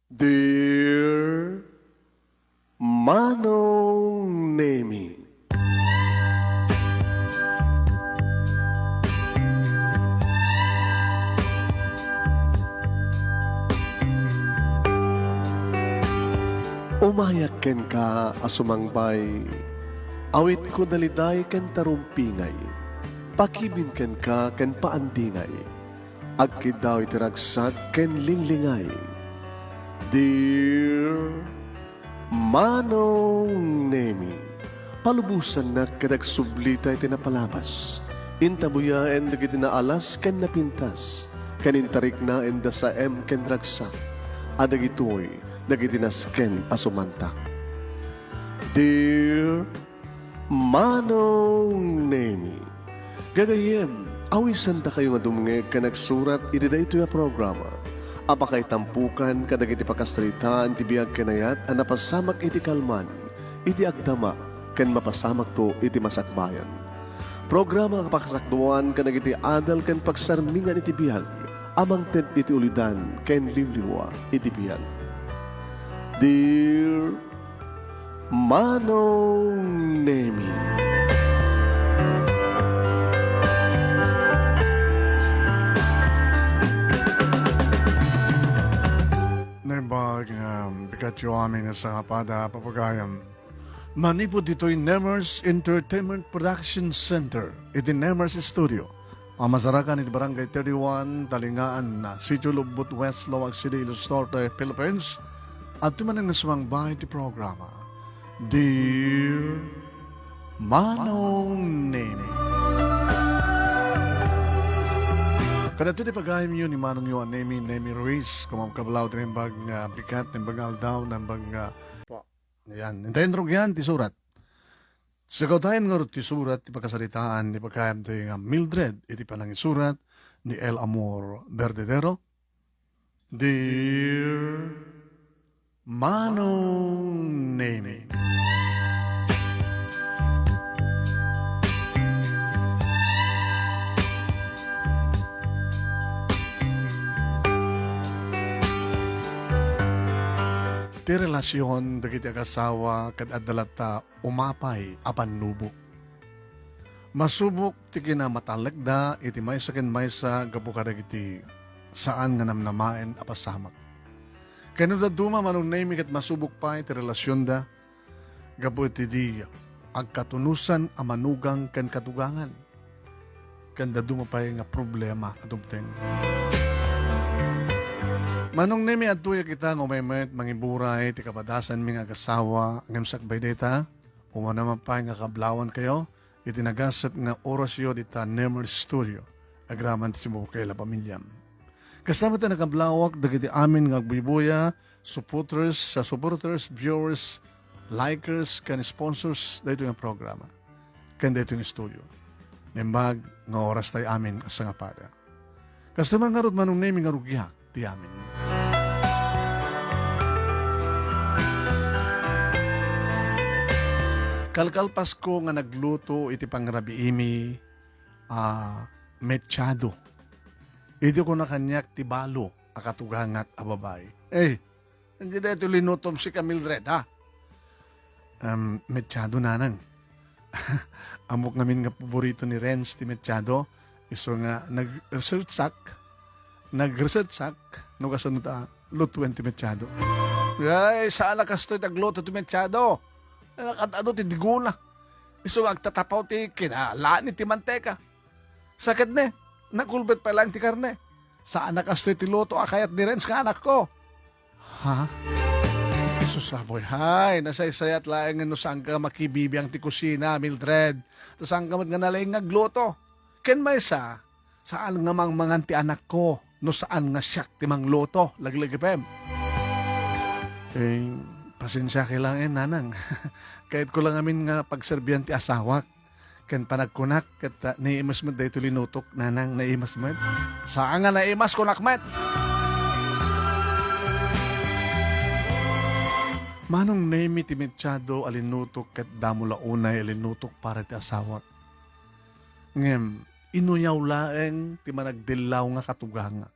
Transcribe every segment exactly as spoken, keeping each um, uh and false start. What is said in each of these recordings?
Dear Manong Nemi. Umayak kenka a sumangbay, awitko daliday ken tarumpingay, pakibin kenka ken paandingay. Agkiddaw iti ragsak ken linglingay. Dear Manong Nemi, palubosannak ket agsublita iti napalabas. Intabuyaen dagiti naalas ken napintas, ken intariknaen da saem ken ragsak, a dagitoy dagiti nasken a sumantak. Dear Manong Nemi, gagayyem, awisendakayo nga dumngeg ken agsurat iti daytoy a programa a pakaitampokan kadagiti pakasaritaan ti biag ken ayat a napasamak iti kalman, iti agdama, ken mapasamakto iti masakbayan. Programa a pakasakduan kadagiti adal ken pagsarmingan iti biag a mangted iti ulidan ken liwliwa iti biag. Dear Manong Nemi. Naimbag nga, um, bikatyo amin nga sangapada, papagayam. Manipud ditoy Nemers Entertainment Production Center, iti Nemers Studio, a masarakan iti Barangay thirty-one, Talingaan, Sitio Lubbot West, Laoag City, Iloilo Norte, Philippines. Adtoy manen nga sumangbay ti programa, Dear Manong Nemi. Kadagitoy ti pagayamyo ni Manongyo a Nemi, Nemi Ruiz, kumakablaw ti naimbag nga bigat, naimbag nga aldaw, naimbag nga Ayan. Intayen rugyan ti surat. Sagawtayen ngarud ti surat ti pakasaritaan ni pagayamtayo nga Mildred iti panangisurat ni El Amor Verdadero. Dear Manong Nemi. Ti relasion dagiti agasawa ket adda latta umapay a pannubok. Masubok ti kinamatalekda iti maysa ken maysa gapu kadagiti saan nga namnamaen a pasamak. Ken no dadduma, Manong Nemi, ket masubok pay ti relasionda gapu iti di agkatunosan a manugang ken katugangan. Ken dadduma pay nga problema a dumteng. Manong Nemi, adtoyak ita nga umay met mangiburay ti kapadasanmi nga agasawa, ngem sakbay dayta, umuna man pay nga kablawankayo iti nagasat nga orasyo dita Nemer Studio, agraman ti sumubok ken la pamiliam. Kasta met a nakablawak dagiti amin nga agbuybuya, supporters, sa supporters, viewers, likers, ken sponsors daytoy nga programa, ken daytoy nga studio. Naimbag nga oras tayo amin a sangapada. Kasta man ngarud, Manong Nemi, nga rugiak ti amin. Kalkalpasko nga nagluto iti pangrabiimi a mechado. Idi kuna kaniak ti balo a katugangak a babai. Eh, Iti daytoy linutom sika, Mildred, ha? Um, mechado, nanang. Ammok ngamin nga paborito ni Renz ti mechado. Isu nga nag-researchak, nag-researchak, no kasunod a lutuen ti mechado. Ay, saan a kastoy ti agluto ti mechado. Nakad-adu ti diguna. Isu nga agtatapaw ti kinalani ti manteka. Sakit ne, nakulbet pay laeng ti karne. Saan a kastoy ti luto a kayat ni Renz nga anakko. Ha? Sus, apoy, hay, nasaysayat laeng no saanka makibibiang ti kusina, Mildred. Ta saanka met nga nalaing nga agluto. Ken maysa, saan nga mangmangan ti anakko no saan nga siak ti mangluto, laglagipem. Eh, pasensiaki laeng, nanang. Kayatko lang amin nga pagserbian ti asawak. Ken panagkunak ket, ah, naimas met daytoy linutok, nanang, naimas met. Saan nga naimas, kunak met. Manong Nemi, ti mechado a linutok ket damo la unay a linutok para ti asawak. Ngem, inuyaw laeng ti managdellaw nga katugangak.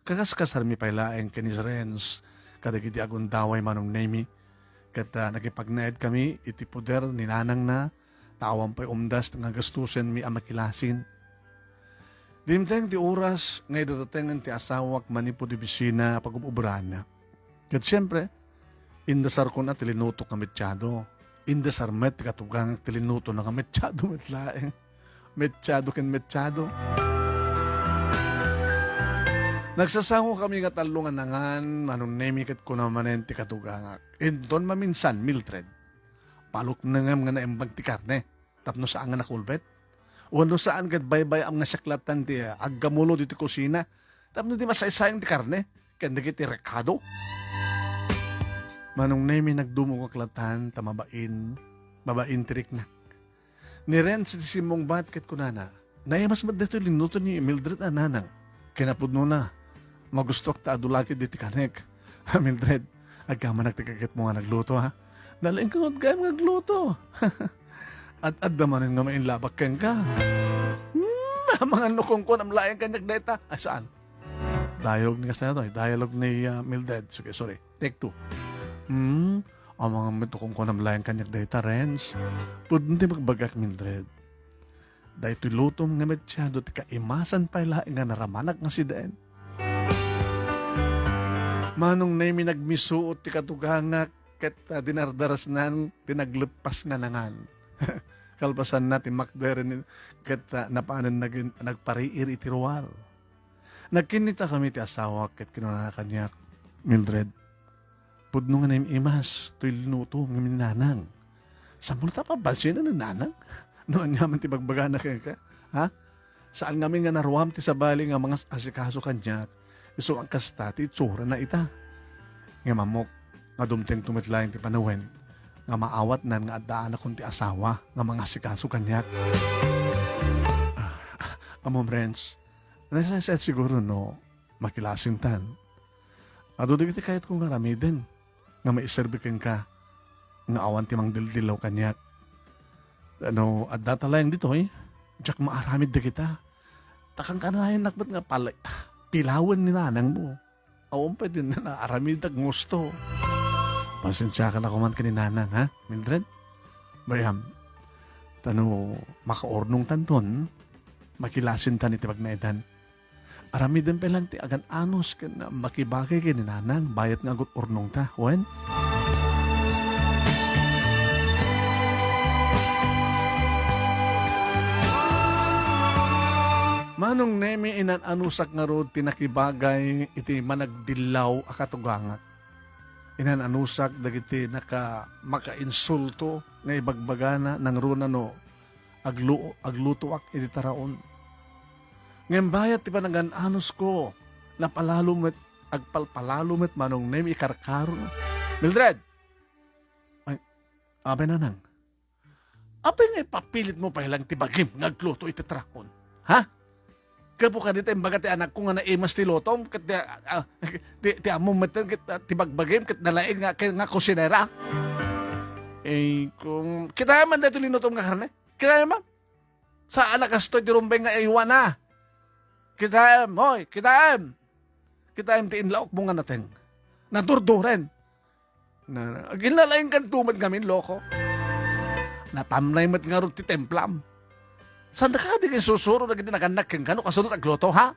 kakaskasarmi pay laeng ken ni Renz kadagiti agundaway, Manong Nemi, ket, ah, nakipagnaedkami iti poder ni nanangna, ta awan pay umdas nga gastusenmi a makilasin. Dimteng ti oras nga idadatengen ti asawak manipud opisina a pagub-ubrana. Ket siempre, indasarkon a ti linutok nga metyado. Indasar met ti katugangak ti linutona nga metyado met laeng. Metyado ken metyado. Nagsasangokami nga tallo nga nangan, Manong Nemi, ket kuna manen ti katugangak, "Inton maminsan, Mildred, paluknengem nga naimbag ti karne tapno saan nga nakulbet. Wenno saan ket baybay-am nga siak lattan ti aggamulod iti kusina tapno di masaysayang ti karne ken dagiti rekado." Manong Nemi, nagdumogak lattan ta mabain, mabain ti riknak. Ni Renz ti simmungbat ket kunana, "Naimas met daytoy linuto ni Mildred a nanang. Kinapudnona, magustuak ta adu la ketdi ti kanek." "Ah, Mildred, agyamanak ti kaketmo nga nagluto, ha? Nalaingka gayam nga agluto. Ad-adda manen nga mailabak kenka." "Hmm, amangan no kunkunam laeng kaniak dayta." "Ay, saan?" Dialogue ni, kasta to, eh. Dialogue ni, ah, Mildred. Sige, sorry. Take two. "Hmm, amangan met no kunkunam laeng kaniak dayta, Renz. Pudno ti ibagbagak, Mildred. Daytoy lutom nga metyado ti kaimasan pay laeng nga naramanak nga siden." Manong Nemi, nagmisuot ti katugangak ket, ah, dinardarasnan ti nagleppas nga nangan. Kalpasanna, timmakder ket, ah, napanen nagin-, nagpariir iti ruar. Nagkinnitakami ti asawak ket kinunana kaniak, "Mildred, pudno nga naim-imas toy linuto nga ni nanang. Saan mo ta papansinan ni nanang no aniaman ti bagbagana kenka? Ha? Saan ngamin nga naruam ti sabali nga mangas-asikaso kaniak, isu a kasta ti itsurana ita. Ngem ammok nga dumtengto met laeng ti panawen nga maawatnan nga addaanakon ti asawa nga mangasikaso kaniak." Ah, ammom, Renz, nasaysayat siguro no makilasintan. Adu dagiti kayatko nga aramiden nga maiserbi kenka nga awan ti mangdildilaw kaniak. No adda ta laeng ditoy, diak maaramid dagita. Ta kankanayannak met nga pala-, pilawen ni nanangmo. Awan pay ti naaramidak nga gusto. Pasensiakan a koman ken ni nanang, ha, Mildred? Bay-am, ta no makaurnongtanton, makilasintan iti pagnaedan. Aramiden pay laeng ti agan-anus ken makibagay ken ni nanang bayat nga agut-urnongta, wen? Manong Nemi, inan-anusak ngarud ti nakibagay iti managdillaw a katugangak. Inan-anusak dagiti naka-, makainsulto nga ibagbagana nangruna no aglu-, aglutoak iti taraon. Ngem bayat ti panagan-anusko, napalalo met, agpalpalalo met Manong Nemi ikarkaro. Mildred! Ay, apay nanang? Apay nga ipapilitmo pay laeng ti bagim nga agluto iti taraon? Ha? Gapu kadi ta imbaga ti anakko nga naimas ti lutom, ket ti, ah, ti, ti ammom metten ket, ah, ti bagbagim ket nalaing nga, nga kusinera. Eh, kung, kitaem man daytoy linutom nga karne? Kitaem man? Saan a kastoy ti rumbeng nga aywana? Kitaem, hoy, kitaem! Kitaem ti inlaokmo nga nateng. Nadurduren. Na, na, aginalaingkanto met ngamin, loko. Natamnay met ngarud ti templam. Saan da kadi nga insursuro dagiti nagannak kenka no kasunod agluto, ha?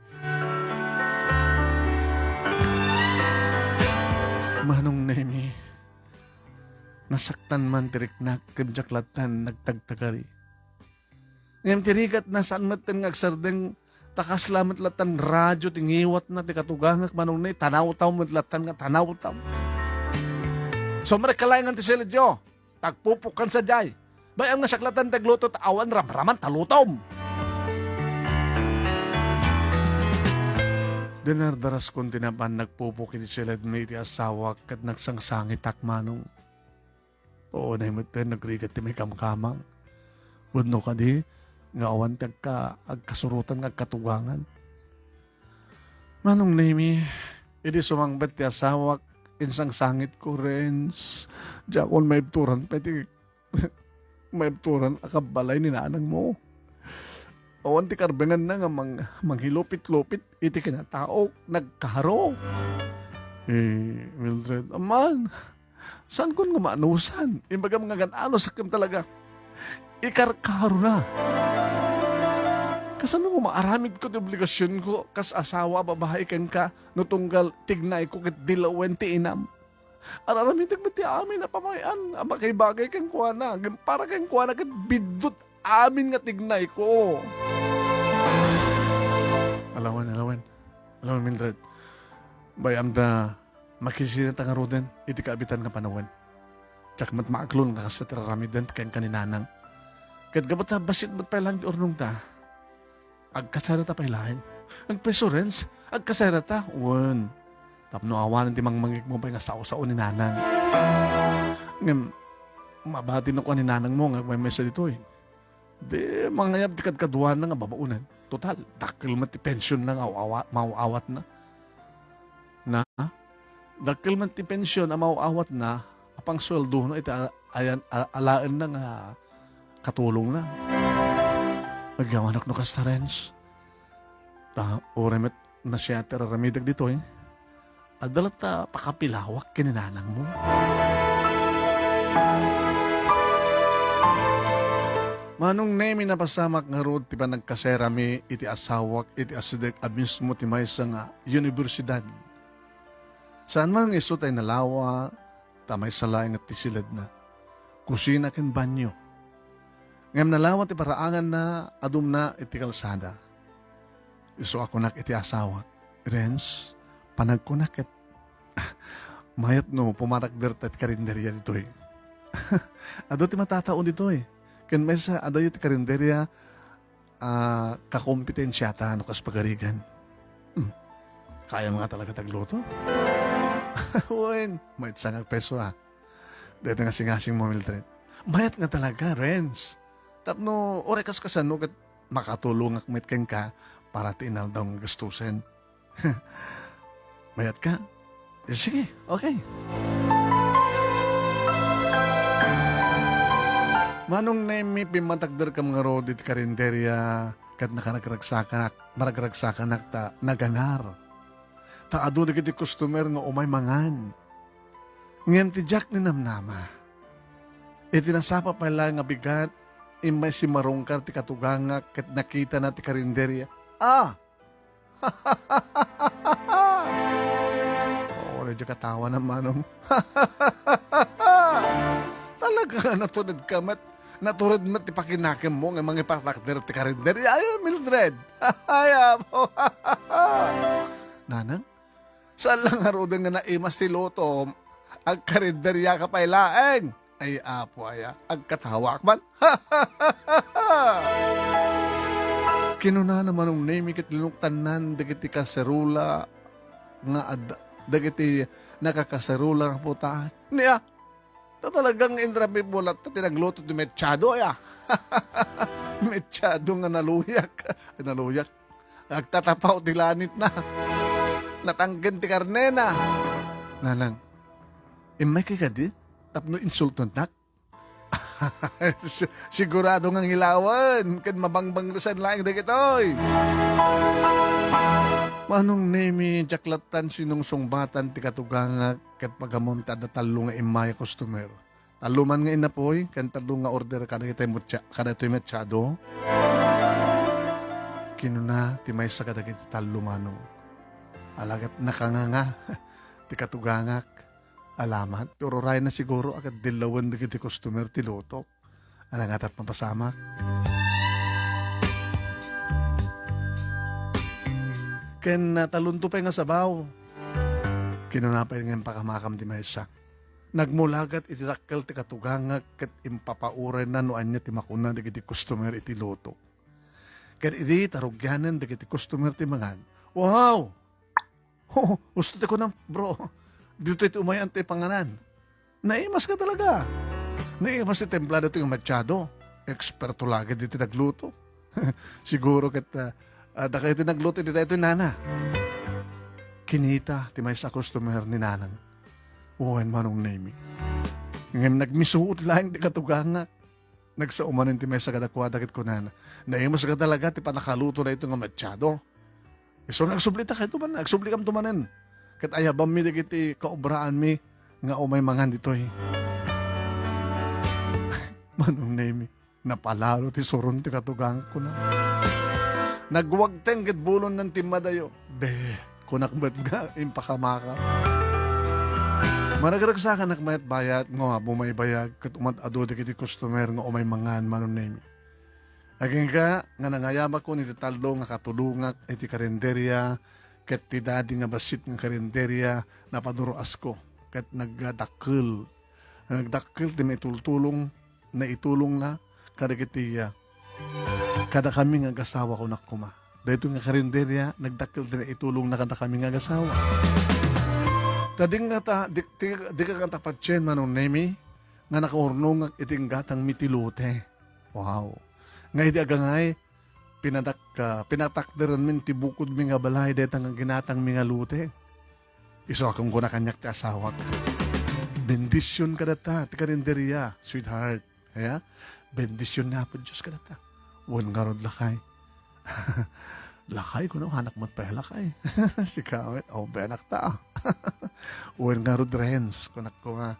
Manong Nemi, nasaktan man ti riknak ken diak lattan nagtagtagari. Ngem ti rigatna, saan metten nga agsardeng ta kasla met lattan radio ti ngiwatna ti katugangak, Manong Nemi, tanawtaw met lattan nga tanawtaw. Sumrekka laengen ti silidyo, tagpupokkan sadiay. Bay-am nga siak lattan ti agluto ta awan ramraman ta lutom. Dinardaraskon ti napan nagpupok iti siledmi iti asawak ket nagsangsangitak, Manong. Unay metten nagrigat ti maikamkamang. Wenno kadi nga awan ti agka-, agkasurotan nga agkatugangan. Manong Nemi, idi sumangpet ti asawak, insangsangitko, Renz. Diakon maibturan pay ti maibturan a kabbalay ni nanangmo. Awan ti karbenganna nga mang-, manghilupit-lupit iti kinataok, nagkaro. Eh, Mildred, aman, saankon nga maanusan? Imbagam nga agan-ano sakem talaga. Ikarkarona. Kasano nga maaramidko ti obligasionko kas asawa a babai kenka no tunggal tignayko ket di lawen ti inam? Ar-aramidek met ti amin a pamay-an a makibagay kenkuana, ngem para kenkuana ket biddut amin nga tignayko. Alawen, alawen. Alawen, Mildred. Bay-am ta makisinata ngaruden iti kaabitan nga panawen. Diak met maaklon nga kasta ti raramiden kenka ni Nanang. Ket gapu ta bassit met pay laeng ti urnongta, agkasarata pay laeng. Agpeso, Renz, agkasarata. Wen, tapno awanen ti mangmangikmo pay nga sao-sao ni Nanang. Ngem, mabati no kua ni Nanangmo nga agmaymaysa ditoy. Di mangayab ti kadkaduana nga babaonen. Total, dakkel met ti pension na nga aw-awa-, maaw-awatna. Na? Dakkel met ti pension a maaw-awatna a pangsueldona iti a-, ayan, a-, alaenna nga katulongna. Agyamanak no kasta, Renz. Ta uray met nasiat ti ar-aramidek ditoy, adda latta pakapilawak ken ni nanangmo. Manong Nemi, napasamak ngarud ti panagkaserami iti asawak iti asideg a mismo ti maysa nga universidad. Saan man nga isu tay nalawa, ta maysa laeng ti siledna. Kusina ken banyo. Ngem nalawa ti paraanganna a dumna iti kalsada. Isu a kunak iti asawak, "Renz, panagkunak ket, mayat no pumatakderta ti karinderia ditoy." Adu ti matatao ditoy. Ken maysa adayo ti karinderia a kakompetensiata no kas pagarigan. Hmm. Kayam nga talaga ti agluto? Wen, maysa nga peso, ah. Daytoy nga singasing mo, Mildred. Mayat nga talaga, Renz. Tapno, uray kas kasano ket makatulongak met kenka para ti inaldaw nga gastusen. Mayat ka? Eh, sige, okay. Manong Nemi, pimmatakderkam ngarud iti karinderia, ket nakaragragsakanak, maragragsakanak ta naganar. Ta adu dagiti customer nga umay mangan. Ngem ti diak ninamnama, iti nasapa pay laeng nga bigat, immay simmarungkar ti katugangak ket nakitana ti karinderia. Ah! Oo, medyo katawa na, Manong. Talaga nga naturedka met. Natured met ti pakinakemmo nga mangipatakder ti karinderia. Ay, Mildred. Ay, apo. Nanang, saan lang ngaruden nga naimas ti lutom? Agkarinderiaka pay laeng. Ay, apo aya, agkatawaak man. Kinunana Manong Nemi ket linuktannan dagiti kaserola nga ad-, dagiti nakakaserola nga putahe. Nia, ta talagang inramid mo latta ti nagluto ti mechado, aya. Mechado nga naluyak. Ay, naluyak. Agtatapaw ti lanitna. Natangken ti karnena. Nanang, immayka kadi tapno insultontak? Si-, sigurado nga ngilawen ken mabangbanglesan laeng dagitoy. Manong Nemi, diak lattan sinungsungbatan ti katugangak ket pagammom ta adda tallo nga immay a customer. Tallo man nga innapoy ken tallo nga order kadagitoy mutya-, kadagitoy mechado. Kinuna ti maysa kadagiti tallo, Manong. Alagad nakanganga ti katugangak. Alamat, ti ururayna siguro a ket dillawen dagiti customer ti lutok. Alangatat mapasamak. Ken, ah, talunto pay nga sabaw. Kinuna pay nga impakamakam ti maysa. Nagmulagat iti dakkel ti katugangak ket impapaurayna no ania ti makuna dagiti customer iti lutok. Ket idi tarugianen dagiti customer ti mangan, "Wow! Ho, husto ti kunam, bro. Ditoy ti umayan ti panganan." Naimas nga talaga. Naimas ti templada ti machado. Eksperto lagi diti nagluto. Siguro ket, ah, ah, dakayo ti nagluto iti daytoy, nana. Kinita ti maysa a customer ni nanang. Wen, Manong Nemi. Ngem nagmisuot laeng ti katugangak. Nagsao manen ti maysa kadakuada ket kunana, "Naimus nga talaga ti pannakaluto daytoy nga matiado." Isu nga agsubli ta kayto man, agsublikam to manen. Ket ayabammi dagiti kaobraanmi nga umay mangan ditoy. Manong Nemi, napalalo ti suron ti katugangko na. Nagwagteng ket bulon nan timmadayo. Be, kunak met nga impakamakak. Maragragsakanak mayat bayat nga bumaybayag ket umad-adu dagiti customer nga umay mangan, Manong Nemi. Agingga nga nangayabakon iti tallo nga katulongak iti karinderia, ket ti dadi nga bassit nga karinderia napadur-asko, ket nagdakkel, nagdakkel ti maitultulong, naitulongna kadagiti, ah, kadakami nga agasawa, kunak koma. Daytoy nga karinderia, nagdakkel ti naitulongna kadakami nga agasawa. Ta di nga ta, di, di, di ka nga tapatien, Manong Nemi, nga nakaurnongak iti inggatangmi ti lote. Wow. Nga idi agangay, pinadak-, ah, pinatakderanmin ti bukodmi nga balay dayta nga ginatangmi nga lote. Isu a kunkuna kaniak ti asawak, "Bendision kadata ti karinderia, sweetheart." Aya? "Bendision ni Apo Dios kadata." Wen ngarud, lakay. "Lakay," kunak, "hanak met pay a lakay." Sika met, "Aw, benak ta." Wen ngarud, Renz, kunak koma,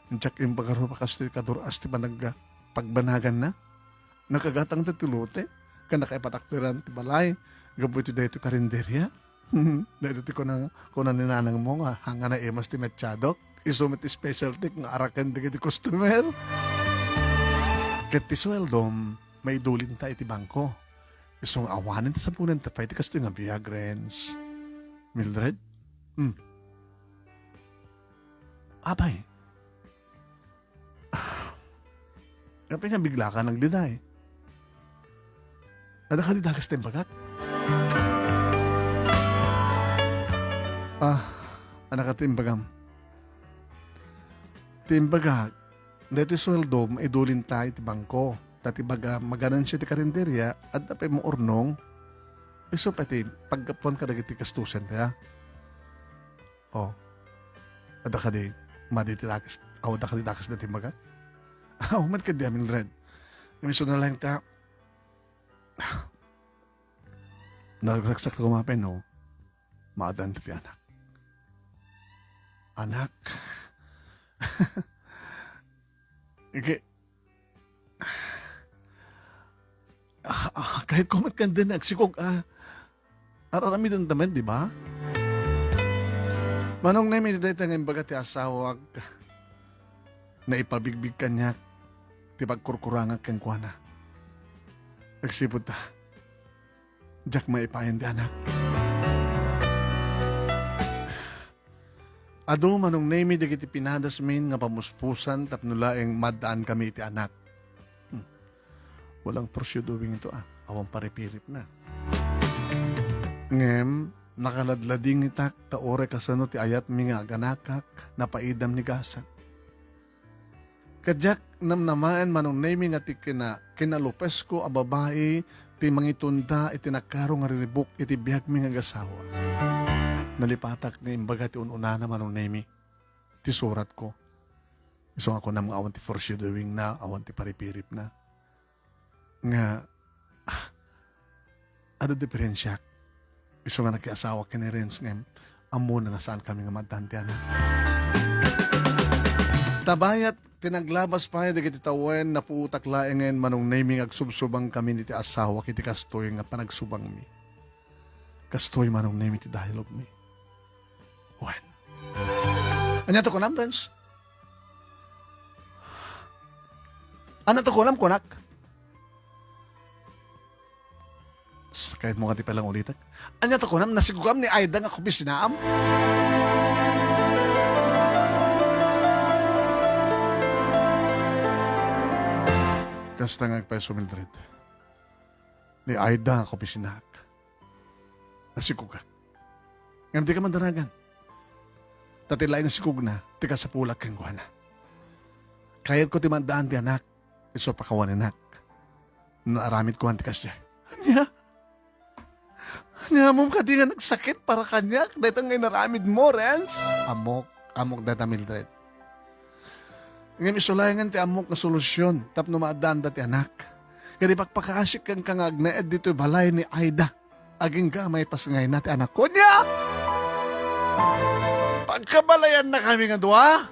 "Diak imbagaruba kastoy kadur-as ti panag-, pagbanaganna. Nakagatang ti lote, ken nakaipatakderan ti balay, gapu iti daytoy karinderia." Daytoy ti kuna, kuna ni nanangmo nga, "Haan nga naimus ti matiadok. Isu met ti specialty nga araken dagiti customer." Ket ti sueldom, maidulinta iti bangko. Isu nga awanen ti sapunen ta pay ti kastoy nga biag, Renz. Mildred? Hmm. Apay, apay nga bigla ka nagdiday? Adda kadi dakes ti imbagak? Ah, adda kadi ti imbagam? Ti imbagak, daytoy sueldo, maidulinta iti bangko. Ta ti baga, maganansia ti karinderia, adda pay maurnong. Isu pay ti paggapuan kadagiti gastusen, kaya? Oh. Adda kadi madi ti dakes, aw, adda kadi dakes daytoy imbagak? Aw, met kadi, Mildred. Isu na lang ta, naragragsak ta kumapen, no? Maaddaan ti anak. Anak. Ike-, ah, ah, kahit kumat kan din, agsikog, ah. Ar-aramiden ta met, di ba? Manong Nemi, dayta nga imbaga ti asawak, naipabigbig kaniak ti pagkurkurangak kenkuana. Agsipud ta, diak maipayen ti anak. Adu, Manong Nemi, dagiti pinadasmin nga pamuspusan tapno laeng maaddaankami iti anak. Hmm. Walang foreshadowing ito, ah. Awan paripiripna. Ngem, nakaladladingitak ta uray kasano ti ayatmi nga aganakak, napaidam ni gasat. Ket diak namnamaen, Manong Nemi, nga ti kina-, kinalupes ko a babai ti mangitunda iti nakaro nga riribuk iti biagmi nga agasawa. Nalipatak nga imbaga ti un-unana, Manong Nemi, ti suratko. Isu nga kunam nga awan ti foreshadowing na, awan ti paripirip na. Nga, ah, adda diferensiak. Isu nga nakiasawa ken ni Renz ngem ammona nga saankami nga maaddaan ti anak. Ta bayat ti naglabas pay dagiti tawen, napuotak laengen, Manong Nemi, nga agsubsubangkami iti asawak iti kastoy nga panagsubangmi. Kastoy, Manong Nemi, ti dialogmi. Wen. Ania ti kunam, Renz? Ania ti kunam, kunak? S-, kayatmo nga ti palangulitak? Ania ti kunam, nasigugam ni Aida nga kaopisinaam? Kasta nga agpayso, Mildred. Ni Aida nga kaopisinaak. Nasikogak. Ngem dika mandaragan. Ta ti laeng sikogna, ti kasapulak kenkuana. Kayatko ti maaddaan ti anak, isu pakawanenak. Naaramidko man ti kasdiay. Ania? Ania, ammom kadi nga nagsakit para kaniak dayta nga inaramidmo, Renz? Ammok, ammok dayta, Mildred. Ngem isu laengen ti ammok nga solusyon tapno maaddaanda ti anak. Ket ipakpakaasik kenka nga agnaed ditoy balay ni Aida. Agingga a maipasngayna ti anakko. Ania? Pagkabalayanna kami nga dua?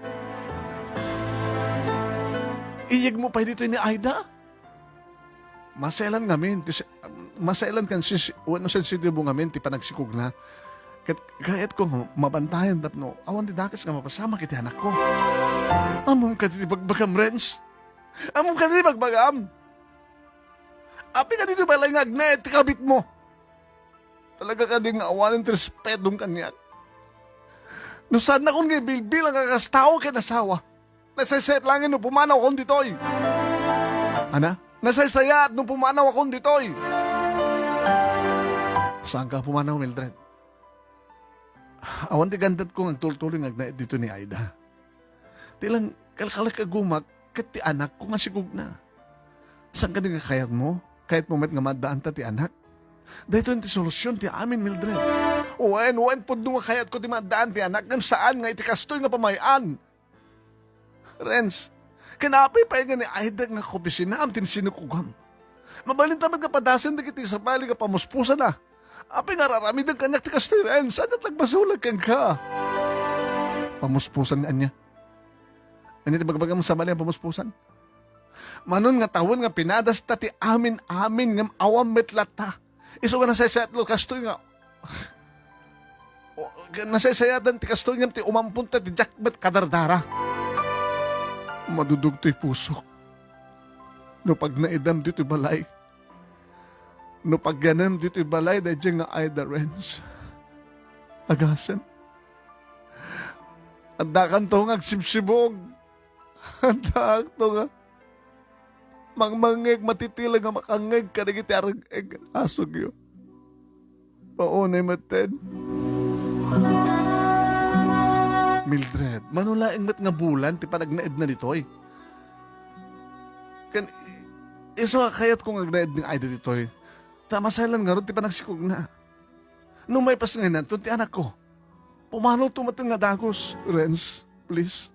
Iyegmo pay ditoy ni Aida? Masaelan ngamin ti si-, masaelan ken si-, wenno sensitibo ngamin ti panagsikogna. Ket kayatko nga mabantayan tapno awan ti dakes nga mapasamak iti anakko. Ammom kadi ti bagbagam, Renz? Ammom kadi ti bagbagam? Apay kadi ti balay nga agnaed ti kabitmo? Talaga kadi nga awanen ti respetom kaniak? No saannakon nga ibilbilang a kas tao ken asawa, nasaysayat laengen no pumanawakon ditoy. Ana? Nasaysayat no pumanawakon ditoy. Saanka a pumanaw, Mildred? Awan ti gandatko nga agtultuloy nga agnaed ditoy ni Aida. Ti lang kalkalakagumak ket ti anakko nga sikogna. Saan kadi nga kayatmo? Kayatmo met nga maaddaanta ti anak? Daytoy ti solusyon ti amin, Mildred. Wen, wen, pudno nga kayatko ti maaddaan ti anak, ngem saan nga iti kastoy nga pamay-an. Renz, ken apay pay nga ni Aida nga kaopisinaam ti sinukogam? Mabalinta met nga padasen dagiti sabali nga pamuspusan a. Apay nga ar-aramiden kaniak ti kastoy, Renz? Ania ti agbasolek kenka? Pamuspusan nga ania? Ania ti bagbagam sabali nga pamuspusan? Manon nga tawen nga pinadasta ti amin-amin ngem awan met latta. Isu nga nasaysayat no kastoy nga, o, nasaysayatan ti kastoy ngem ti umamponta ti diak met kadardara. Madudugtoy pusok no pagnaedam ditoy balay. No pagyanem ditoy balay daydiay nga Aida, Renz. Agasem. Addakanto nga agsibsibog. Addakanto nga mangmangngeg, matitilaeng a makangngeg kadagiti areg-eg a nasugyo. Maunay metten. Mildred, mano laeng met nga bulan ti panagnaedna ditoy? Ken isu a kayatko nga agnaed ni Aida ditoy. Ta masaelan ngarud ti panagsikogna. No maipasngaynaton ti anakko, pumanawto metten nga dagus, Renz, please.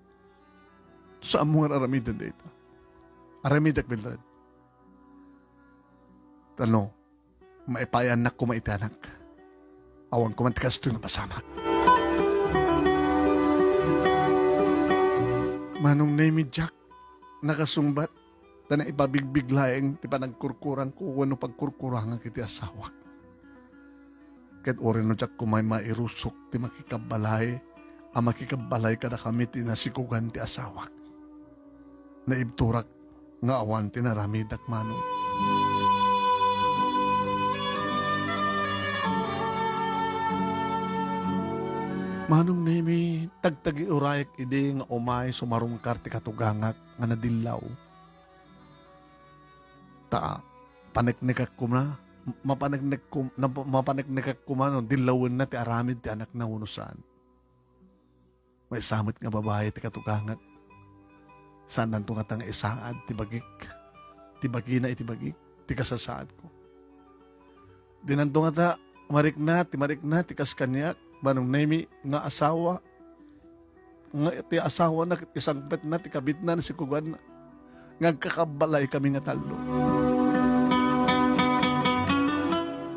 Saanmo nga aramiden dayta. Aramidek, Mildred. Ta no, maipayannak koma iti anak. Awan koma ti kastoy nga pasamak. Manong Nemi, Jack, nakasungbat, ta naipabigbig laeng ti panagkurkurangko wenno pagkurkurangak iti asawak. Ket uray no diak koma mairusok ti makikabbalay a makikabbalay kadakami ti nasikogan ti asawak. Naibturak nga awan ti naramidak, Manong. Manong Nemi, tagtagiurayek idi nga umay sumarungkar ti katugangak nga nadillaw. Ta paneknekak koma, mapaneknek kom-, nap-, mapaneknekak koma no dillawenna ti aramid ti anakna wenno saan. Maysa met nga babai ti katugangak. Saannanto ngata nga isaad ti bagik, ti bagina iti bagik, ti kasasaadko. Dinanto ngata marikna, ti marikna, ti kas kaniak, Manong Nemi, nga asawa, nga ti asawana ket isangpetna ti kabitna, nasikoganna, nga agkakabbalay kami nga tallo.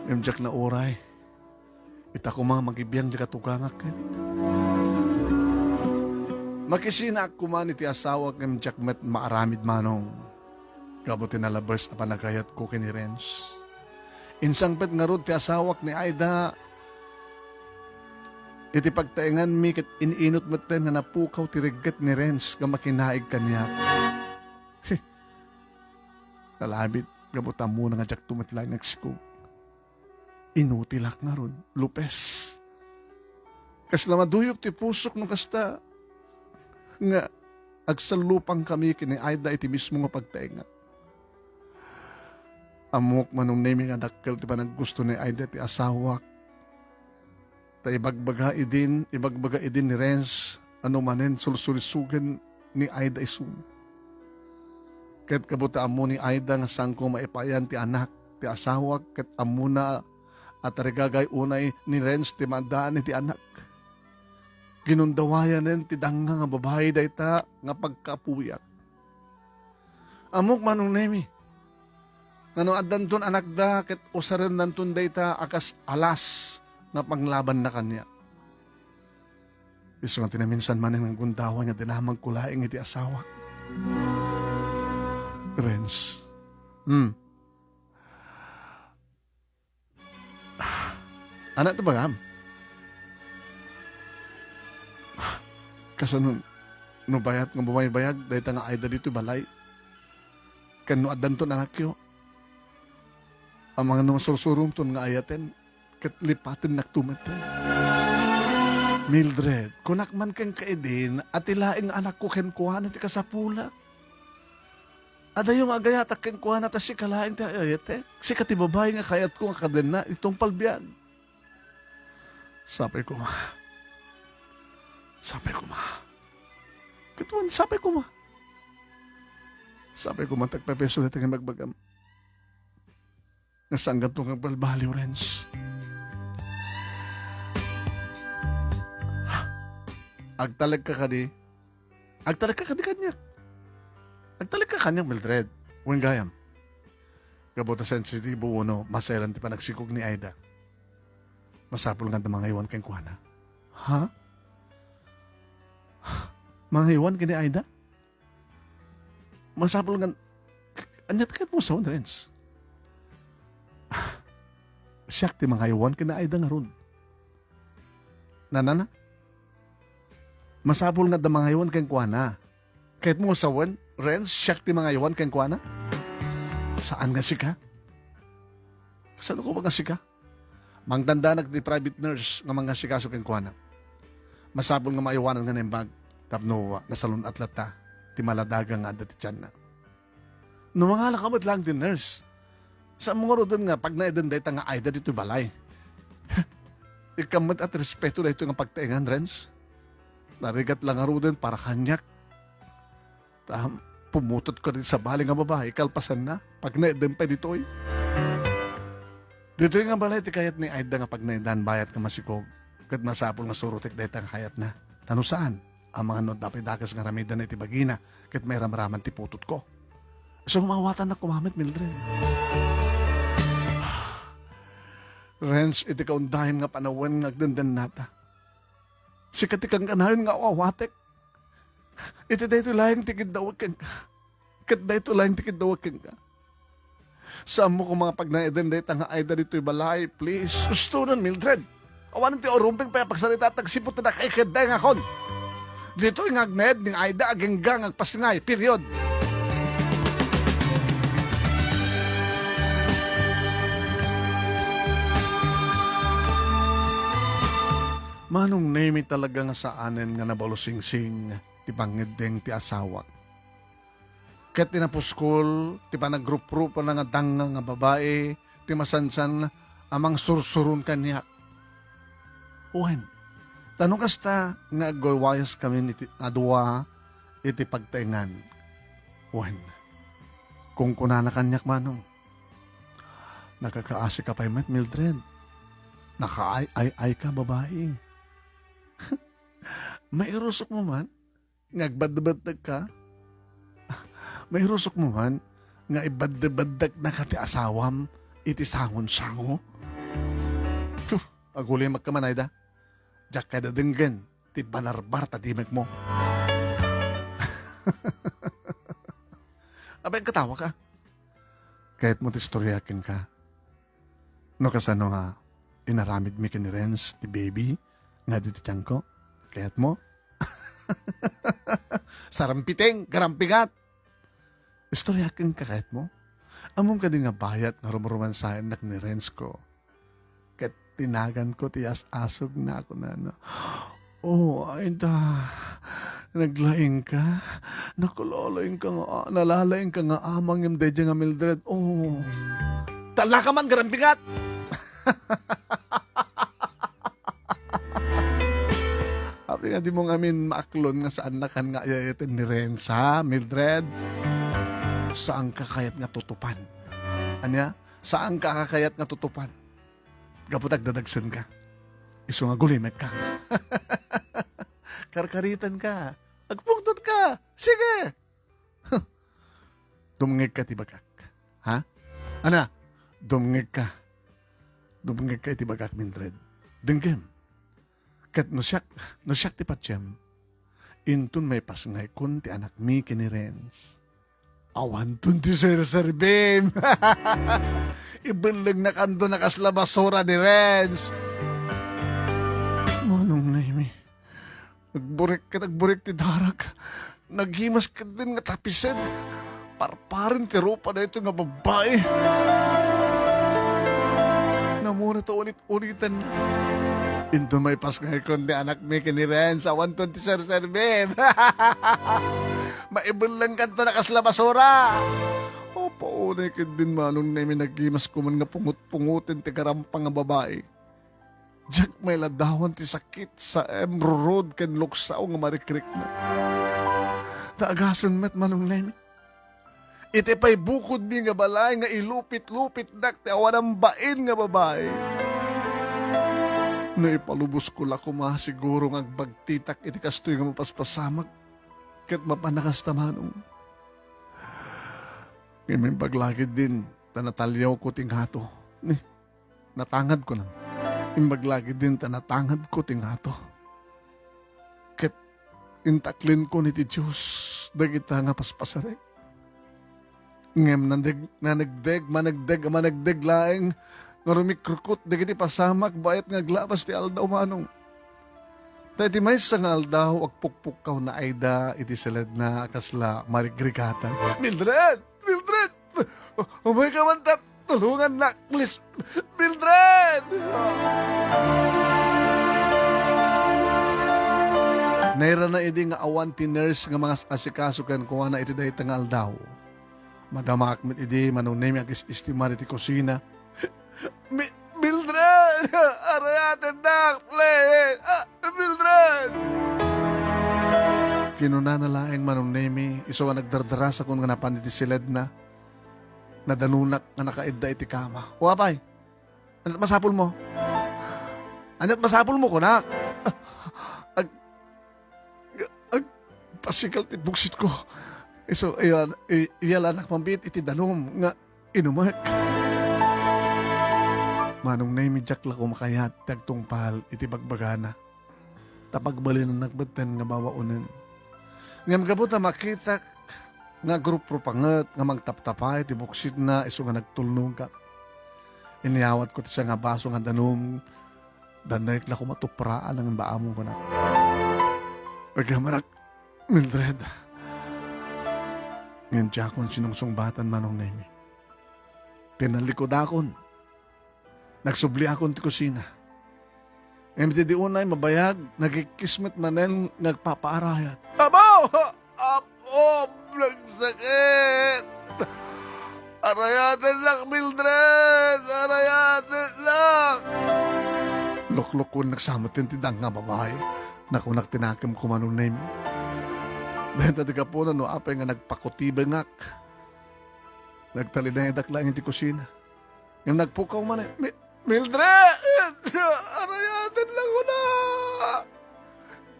Ngem diak nauray. Ita koma makibiang diay katugangak ket. Makisinaak koma iti asawak ngem diak met maaramid, Manong. Gapu ti nalabes a panagayatko ken ni Renz. Insangpet ngarud ti asawak ni Aida iti pagtaenganmi ket in-inut metten nga napukaw ti regget ni Renz nga makinaig kaniak. He. Nalabit, gapu ta ammona nga diakto met laeng agsikog. Inutilak ngarud, Lopez. Kasla maduyok ti pusok no kasta nga agsallupangkami ken ni Aida iti mismo nga pagtaengak. Ammok, Manong Nemi, nga dakkel ti panaggusto ni Aida ti asawak. Ta ibagbaga idin, ibagbaga idin ni Renz a no manen sulsulisogen ni Aida isuna. Ket gapu ta ammo ni Aida nga saanko maipayan ti anak ti asawak ket ammona a tarigagay unay ni Renz ti maaddaan iti anak. Ginundawayanen ti danga nga babai dayta nga pagkaapuyak. Ammok, Manong Nemi, nga no addanton anakda ket usarennanton dayta a kas alas nga panglabanna kaniak. Isu nga ti naminsan manen nga gundaway nga dinamagko laeng iti asawak. Renz. Hmm. Ania ti bagam? Kasano no bayat nga bumaybayag dayta nga Aida ditoy balay? Ken no addanton anakyo? Amangan no masursuromton nga ayaten ket lipatennakto metten. Mildred, kunak man kenka idin a ti laeng anakko kenkuana ti kasapulak. Adayo nga agayatak kenkuana ta sika laeng ti ayatek. Sika ti babai nga kayatko nga kadenna iti tungpal biag. Sapay koma. Sapay koma. Ket wen, sapay koma. Sapay koma, tagpepeso dayta nga ibagbagam. Nga saankanto nga agbalbaliw, Renz. Agtalekka kadi? Agtalekka kadi kaniak? Agtalekka kaniak, Mildred? Wen gayam, gapu ta sensitibo wenno maselan ti panagsikog ni Aida, masapul nga adda mangaywan kenkuana. Ha? Mangaywan ken ni Aida? Masapul nga, ania ti kayatmo sawen, Renz? Siak ti mangaywan ken ni Aida ngarud. Nanana? Masapul nga adda mangaywan kenkuana. Kayatmo sawen, Renz, siak ti mangaywan kenkuana? Saan nga sika? Kasano ko ba nga sika? Mangdandanak ti private nurse nga mangasikaso kenkuana. Masapul nga maaywanan nga naimbag tapno nasalun-at latta ti maladaga nga adda ti tianna. No mangalaka met laeng ti nurse, saanmo ngaruden nga pagnaeden dayta nga Aida ditoy balay? Ikkam met a ti respeto daytoy nga pagtaengan, Renz. Narigat la ngaruden para kaniak. Ta, pumutotko ditoy sabali nga babai, kalpasanna, pagnaedem pay ditoy. Ditoy nga balay ti kayat ni Aida nga pagnaedan bayat nga masikog, ket masapul nga surotek dayta nga kayatna. Ta no saan, amangan no adda pay dakes nga aramidna iti bagina, ket mairamraman ti putotko. Isu nga maawatannak koma met, Mildred. Renz, iti kaundayen nga panawen nga agdendennata, sika ti kankanayon nga aw-awatek. Iti daytoy laeng ti kiddawek kenka. Ket daytoy laeng ti kiddawek kenka. Saanmo koma nga pagnaeden dayta nga Aida ditoy balay, please. Ustonen, Mildred. Awanen ti urumbeng pay a pagsarita ta agsipud ta nakaikeddengakon. Ditoy nga agnaed ni Aida, agingga nga agpasngay. Period. Manong Nemi, talaga nga saanen nga nabalusingsing ti pangngeddeng ti asawak. Ket ti napuskol ti panagruprupo na nga danga nga babai ti masansan a mangsursuron kaniak. Wen, ta no kasta nga agwaywayaskamin iti a dua iti pagtaengan. Wen, kunkunana kaniak, Manong, "Nakakaasika pay met, Mildred. Nakaay-ay-ay ka, babai." Mairusok mo man nga agbaddebaddag ka? Mairusok mo man nga ibaddebaddagnaka ti asawam iti sangon-sango? Puh, agulimek ka man, Aida. Diak kayat a denggen ti banarbar ta dimekmo. Apay, agkatawa ka? Kayatmo ti istorya kenka? No kasano nga inaramidmi ken ni Renz ti baby nga adi ti tianko? Kayatmo? Sarampiteng, garampingat! Istoryaken ka kayatmo? Ammom kadi nga bayat nga rumrumansaennak ni Renz ko? Ket tinaganko ti as-asogna, kunana. Oh, Aida. Naglaingka. Nakuloloingka nga, nalalaingka nga amang ngem daydiay nga Mildred. Oh. Tallaka man, garampingat! Apay nga dimo ngamin maaklon nga saannakan nga ay-ayaten ni Renz, Mildred? Saanka kayat nga tutupan? Ania? Saanka kayat nga tutupan? Gapu ta agdadagsenka. Isu nga agulimekka. Karkaritanka. Agpungtotka. Sige. Dumngegka iti bagak. Ha? Ana, dumngegka. Dumngegka iti bagak, Mildred. Denggem. Ket no siak, no siak ti patiem, inton maipasngayko ti anakmi ken ni Renz, awanton ti serserbim. Ibellengnakanto a kasla basura ni Renz. Manong Nemi, agburik ket agburik ti darak. Naghimas ketdin nga tapisen. Parparen ti rupa daytoy nga babbai. Namuna to ulit-ulitan. Inton maipasngayko ti anakmi ken ni Renz, awanton ti serserbim. Maibellengkanto a kasla basura. Apo, unay ketdin, Manong Nemi, naghimas ko man nga pungot-pungoten ti garampang nga babai. Diak mailadawan ti sakit, saem, rurod ken luksaw nga marikrikna. Ta agasen met, Manong Nemi, iti pay bukodmi nga balay nga ilupit-lupitnak ti awanan bain nga babai. No ipalubosko la koma, siguro nga agbagtitak iti kastoy nga mapaspasamak ket mapan a kasta, Manong. Ngem imbag la ketdin ta nataliawko ti ngato. Ni, natangadko, Nang. Imbag la ketdin ta natangadko ti ngato. Ket intaklenko iti Dios dagita nga paspasarek. Ngem naneg-, nanegdeg, manegdeg, manegdeg laeng nga rumikrukot dagiti pasamak bayat nga aglabas ti aldaw, Manong. Ta iti maysa nga aldaw, agpukpukkaw ni Aida iti siledna a kasla marigrigatan. "Mildred! Mildred! Umayka man ta, tulongannak, please! Mildred!" Nairana idi nga awan ti nurse nga mangas-asikaso kenkuana iti dayta nga aldaw. Madamaak met idi, Manong Nemi, agis-istimar iti kusina. "Mi-, Mildred! Arayatennak, please! Ah, Mildred!" Kinunana laeng, Manong Nemi, isu nga nagdardarasakon nga napan iti siledna. Nadanunak nga nakaidda iti kama. "O, apay, ania't masapulmo? Ania't masapulmo, kunak?" Ag-, agpasikel ti buksitko. Isu, iya-, i-, iyalanak mabiit iti danum nga inumek. Manong Nemi, diak la koma kayat ti agtungpal iti bagbagana. Ta pagbalinennak metten nga babaonen. Ngem gapu ta makitak nga agruprupanget nga mangtaptapay ti buksitna isu nga nagtulnogak, inyawatko ti sanga baso nga danum. "Dannaek la koma tupraan nga baamon," kunak. "Agamanak, Mildred." Ngem diakon sinungsungbatan, Manong Nemi. Tinallikudakon. Nagsubliakon ti kusina. Ngem iti di unay mabayag, nagikkis met manen nga agpapaarayat. "Apo! Apo! Nagsakit! Arayatennak, Mildred! Arayatennak!" Luklukuennak sa metten ti dang nga babai. Nakunak ti nakemko, Manong Nemi. Dayta ti gapuna no apay nga nagpakutibengak. Nagtalinaedak laeng iti kusina. Ngem nagpukkaw manen, "Mi-, Mildred! Arayatennak, kunak!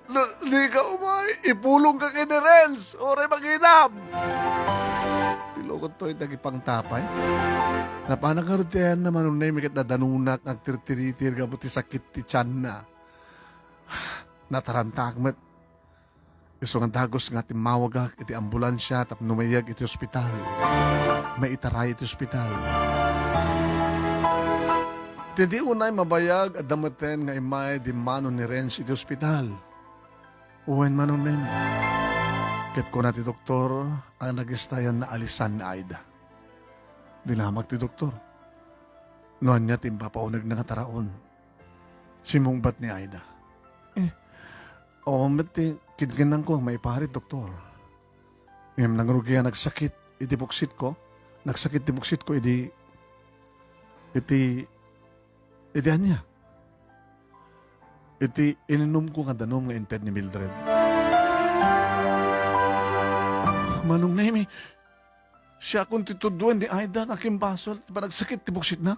No, dika umay, ipulongka ken ni Renz, uray manginam!" Pilokot to iti agipangtapay. Napanak ngarud ti ayanna, Manong Nemi, ket nadanunak nga agtirtiritir gapu ti sakit ti tianna. Natarantaak met. Isu nga dagus nga timmawagak iti ambulansia tapno maiyag iti ospital. Maitaray iti ospital. Ti di unay mabayag, adda metten nga immay di mano ni Renz iti ospital. Wen, Manong Nemi. Ket kuna ti doktor, a nagistayan naalisan ni Aida. Dinamag ti doktor. No ania ti impapaunegna nga taraon. Simmungbat ni Aida. Eh, awan met ti kidkennangko nga maiparit, doktor. Ngem nangrugi a nagsakit iti buksitko. Nagsakit ti buksitko idi, iti, iti ania? Iti ininumko nga danum nga inted ni Mildred. Manong Nemi, siakon ti tuduen ni Aida nga kimbasol ti panagsakit ti buksitna.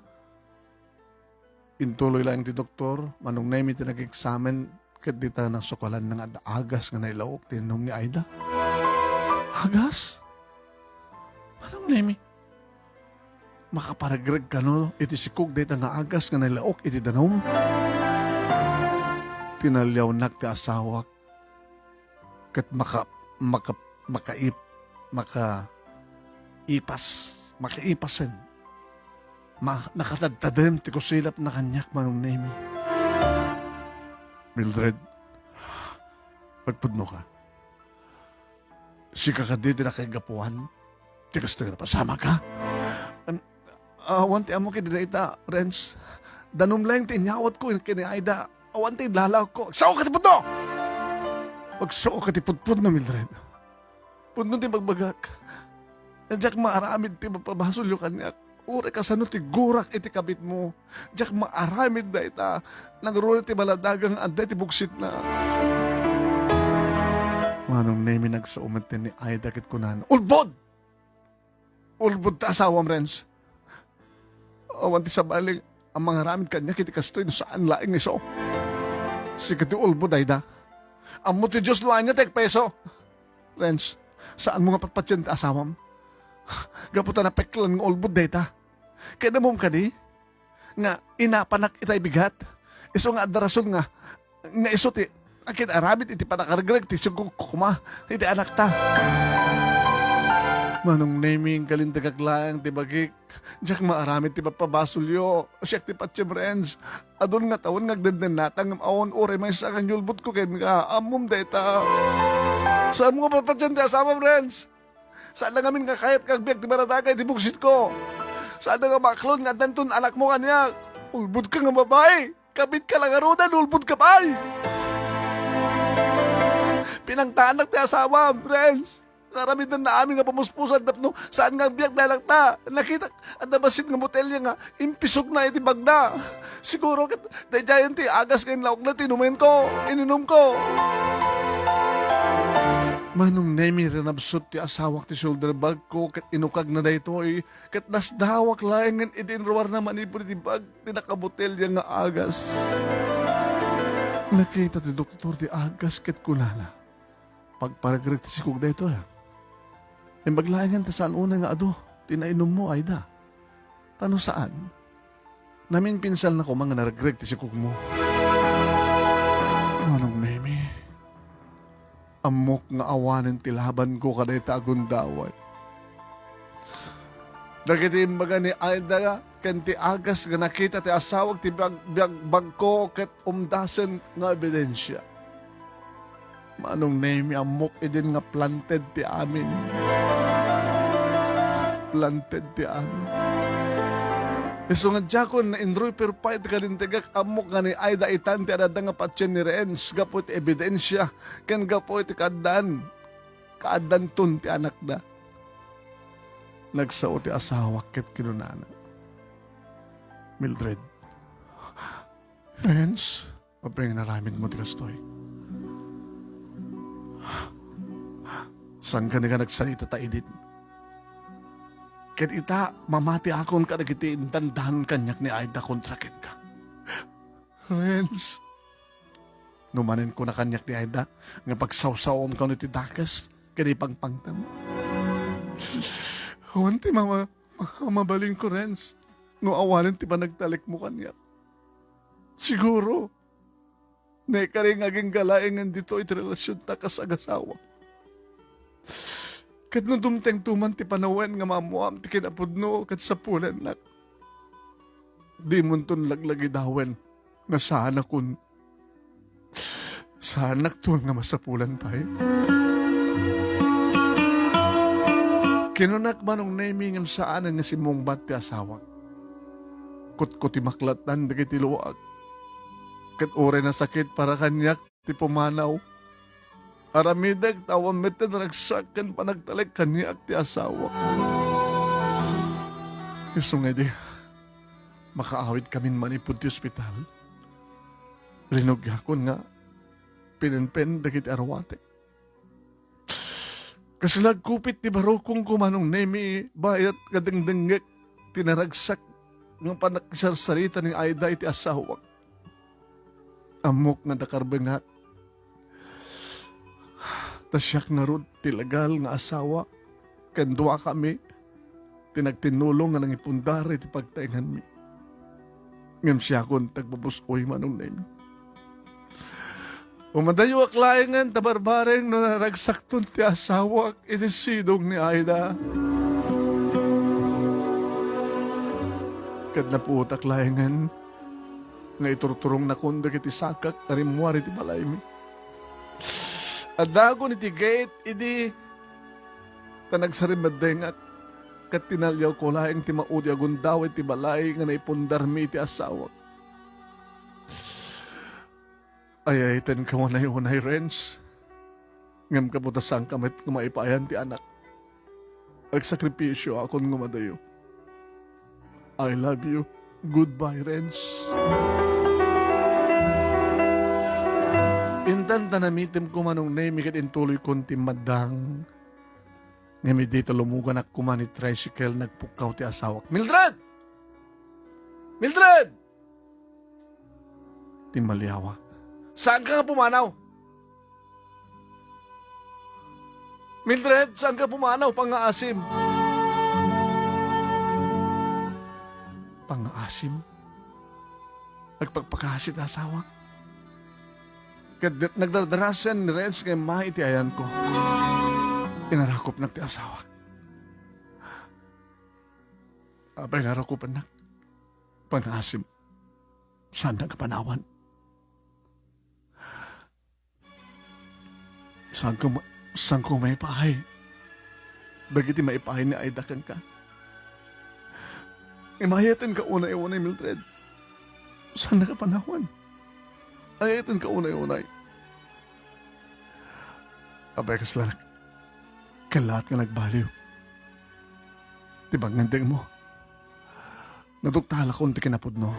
Intuloy laeng ti doktor, Manong Nemi, ti nag-eksamen ket dita nasukalan nga adda agas nga nailaok ti inum ni Aida. Agas? Manong Nemi, makaparegreg kano iti sikog dayta nga agas nga nailaok iti danum? Tinaliawnak ti asawak ket maka-, maka-, makaip-, makaipas, makaipasen. Ma-, nakatadtadem ti kusilapna kaniak, Manong Nemi. Mildred, agpudno ka. Sika kadi ti nakaigapuan ti kastoy nga napasamak, ha? Em, awan ti ammok iti dayta, Renz. Danum laeng ti inyawatko ken ni Aida. Awan ti idlalawko. Agsao ka ti pudno! Agsao ka ti pudpudno, Mildred. Pudno ti bagbagak. Diak maaramid ti mapabasolyo kaniak. Uray kasano ti gurak iti kabitmo. Diak maaramid dayta. Nangruna ti baladaga nga adda iti buksitna. Manong Nemi, nagsao met ni Aida ket kunana, "Ulbod! Ulbod ta asawam, Renz. Awan ti sabali a mangaramid kaniak iti kastoy no saan laeng nga isu. Sika ti ulbod, Aida. Ammo ti Dios no ania ti agpaiso. Renz, saanmo nga patpatien ti asawam. Gapu ta napeklan nga ulbod dayta. Ket ammom kadi nga inapanak itay bigat. Isu nga adda rason nga, nga isu ti akin aramid iti panakaregreg ti sikog koma iti anakta." Manong Nemi, inkalintegak laeng ti bagik. Diak maaramid ti mapabasolyo. Siak ti patiem, Renz. Adun nga tawen nga agdennennata ngem awan uray maysa nga inyulbodko kenka. Ammom dayta. Saanmo nga patpatien ti asawam, Renz. Saan la ngamin nga kayat nga agbiag ti baladaga iti buksitko. Saan nga maklon nga addanton anakmo kaniak. Ulbodka nga babai. Kabitka la ngaruden, ulbodka pay. Pinangtaannak ti asawam, Renz. Naaramidna amin nga pamuspusan tapno saan nga agbiag ti anakta. Nakitak, adda bassit nga botelya nga impisugna iti bagna. Siguro ket daydiayen ti agas nga inlaokna ti inumenko, ininumko. Manong Nemi, rinabsot ti asawak ti shoulder bagko ket inukagna daytoy, ket nasdawak laengen idi inruarna manipud iti bag ti nakabotelya nga agas. Nakita ti doktor ti agas ket kunana, "Pagparegreg ti sikog daytoy, a. Imbag laengen ta saan unay nga adu ti nainummo, Aida. Ta no saan, naminpinsalna koma nga naregreg ti sikogmo." Manong Nemi, ammok nga awanen ti labanko kadayta a gundaway. Dagiti imbaga ni Aida ken ti agas nga nakita ti asawak ti biag-, biag-, bagko ket umdasen nga ebidensia. Manong Nemi, ammok idin nga planted ti amin. Planted ti amin. Isu nga diakon, nainruy perpay ti kalintegak, ammok nga ni Aida itan ti adda nga patien ni Renz gapu iti ebidensia ken gapu iti kaaddan, kaaddanton ti anakda. Nagsao ti asawak ket kinunana, "Mildred, Renz, apay nga inaramidmo ti kastoy? Saan kadi nga nagsarita ta idin? Ket ita, mamatiakon kadagiti indandan kaniak ni Aida kontra kenka." "Renz, no manen kuna kaniak ni Aida nga pagsawsawam kano iti dakes ken ipangpangtam, awan ti mama-, mabalinko, Renz, no awanen ti panagtalekmo kaniak. Siguro, naikari nga agingga laengen ditoy ti relasionta kas agasawa. Ket no dumtengto man ti panawen nga maammoam ti kinapudno ket sapulennak, dimonton laglagidawen nga saanakon, saannakton nga masapulan pay." Kinunak, Manong Nemi, ngem saanen nga simmungbat ti asawak. Kutkutimak lattan dagiti luak. Ket uray nasakit para kaniak ti pumanaw, aramidek ta awan met ti naragsak ken panagtalek kaniak ti asawak. Isu nga idi, makaawidkamin manipud ti ospital, rinugiakon nga pinenpen dagiti aruatek. Kasla agkupit ti barukongko, Manong Nemi, bayat nga dengdengngek ti naragsak nga panagsarsarita ni Aida iti asawak. Ammok nga dakarbengak. Ta siak ngarud ti legal nga asawa ken duakami ti nagtinnulong nga nangipundar iti pagtaenganmi. Ngem siakon ti agbubus-oy, Manong Nemi. Umadayoak laengen ta barbareng no naragsakton ti asawak iti sidong ni Aida. Ket napuotak laengen nga iturturongnakon dagiti sakak a rimmuar iti balaymi. Addaakon iti gate idi ta nagsarimeddengak, ket tinaliawko laeng ti maudi a gundaway ti balay nga naipundarmi iti asawak. Ay-ayatenka unay-unay, Renz. Ngem gapu ta saanka met nga maipayan ti anak, agsakripisyoakon nga umadayo. I love you. Goodbye, Renz. Intan ta namitemko, Manong Nemi, ket intuloykon timmaddang. Ngem idi ta lumuganak koma ni tricycle, nagpukkaw ti asawak. "Mildred! Mildred!" Timmaliawak. "Saanka nga pumanaw? Mildred, saanka pumanaw? Pangngaasim." Pangngaasim? Nagpakpakaasi ti asawak. Ket di-, nagdardarasen ni Renz nga immaay iti ayanko. Inarakupnak ti asawak. Apay nga arakupennak? Pangngaasim. Saannak a panawan? Saanko ma-, saanko maipaay dagiti maipaay ni Aida kenka? Ngem ay-ayatenka unay-unay, Mildred. Saannak a panawan? Ay-ayatenka unay-unay. Apay, kasla, kallaat nga nagbaliw ti pagngandengmo. Naduktalakon ti kinapudno.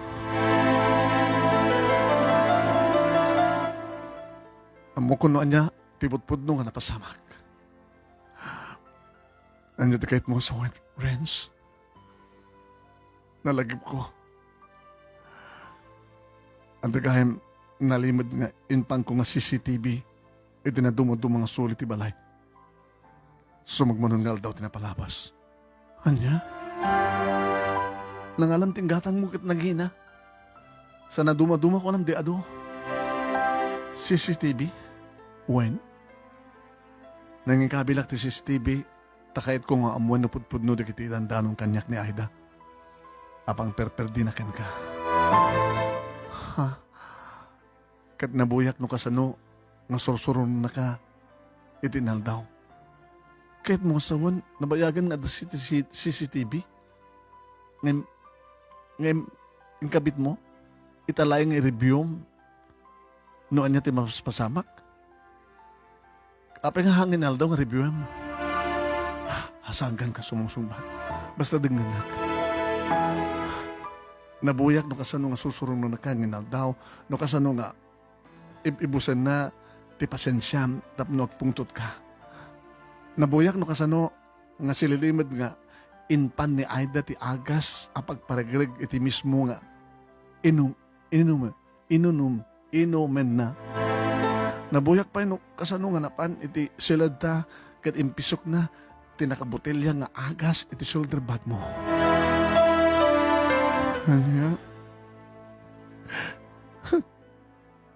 Ammokon no ania ti pudpudno nga napasamak. Ania ti kayatmo a sawen, Renz? Nalagipko. Adda gayam nalimed nga impanko nga C C T V iti nadumaduma nga suli ti balay. Sumagmamano nga aldaw ti napalabas. Ania? Nangalam ti inggatangmo ket nangina. Sa nadumaduma, kunam, di adu C C T V? Wen? Nangikabilak ti C C T V, ta kayatko nga ammoen no pudpudno dagiti dandanon kaniak ni Aida a pangperperdina kenka. Ha? Ket nabuyak no kasano nga sursurongennaka iti inaldaw. Kayatmo nga sawen, nabayagen nga adda C C T V? Ngem, ngem, inkabitmo? Ita laeng nga i-reviewem no ania ti mapaspasamak? Apay nga hangin aldaw nga reviewem? Hasangan ka sumungsungbat. Basta dengngennak. Nabuyak no kasano nga sursurongennaka nga inaldaw, no kasano nga ib-, ibusenna ti pasensiam tapno agpungtotka. Nabuyak no kasano nga sililimed nga inpan ni Aida ti agas a pagparegreg iti mismo nga inum-, inum-, inunum-, inumenna. Nabuyak pay no kasano nga napan iti siledta ket impisukna ti nakabotelya nga agas iti shoulder bagmo. Ania?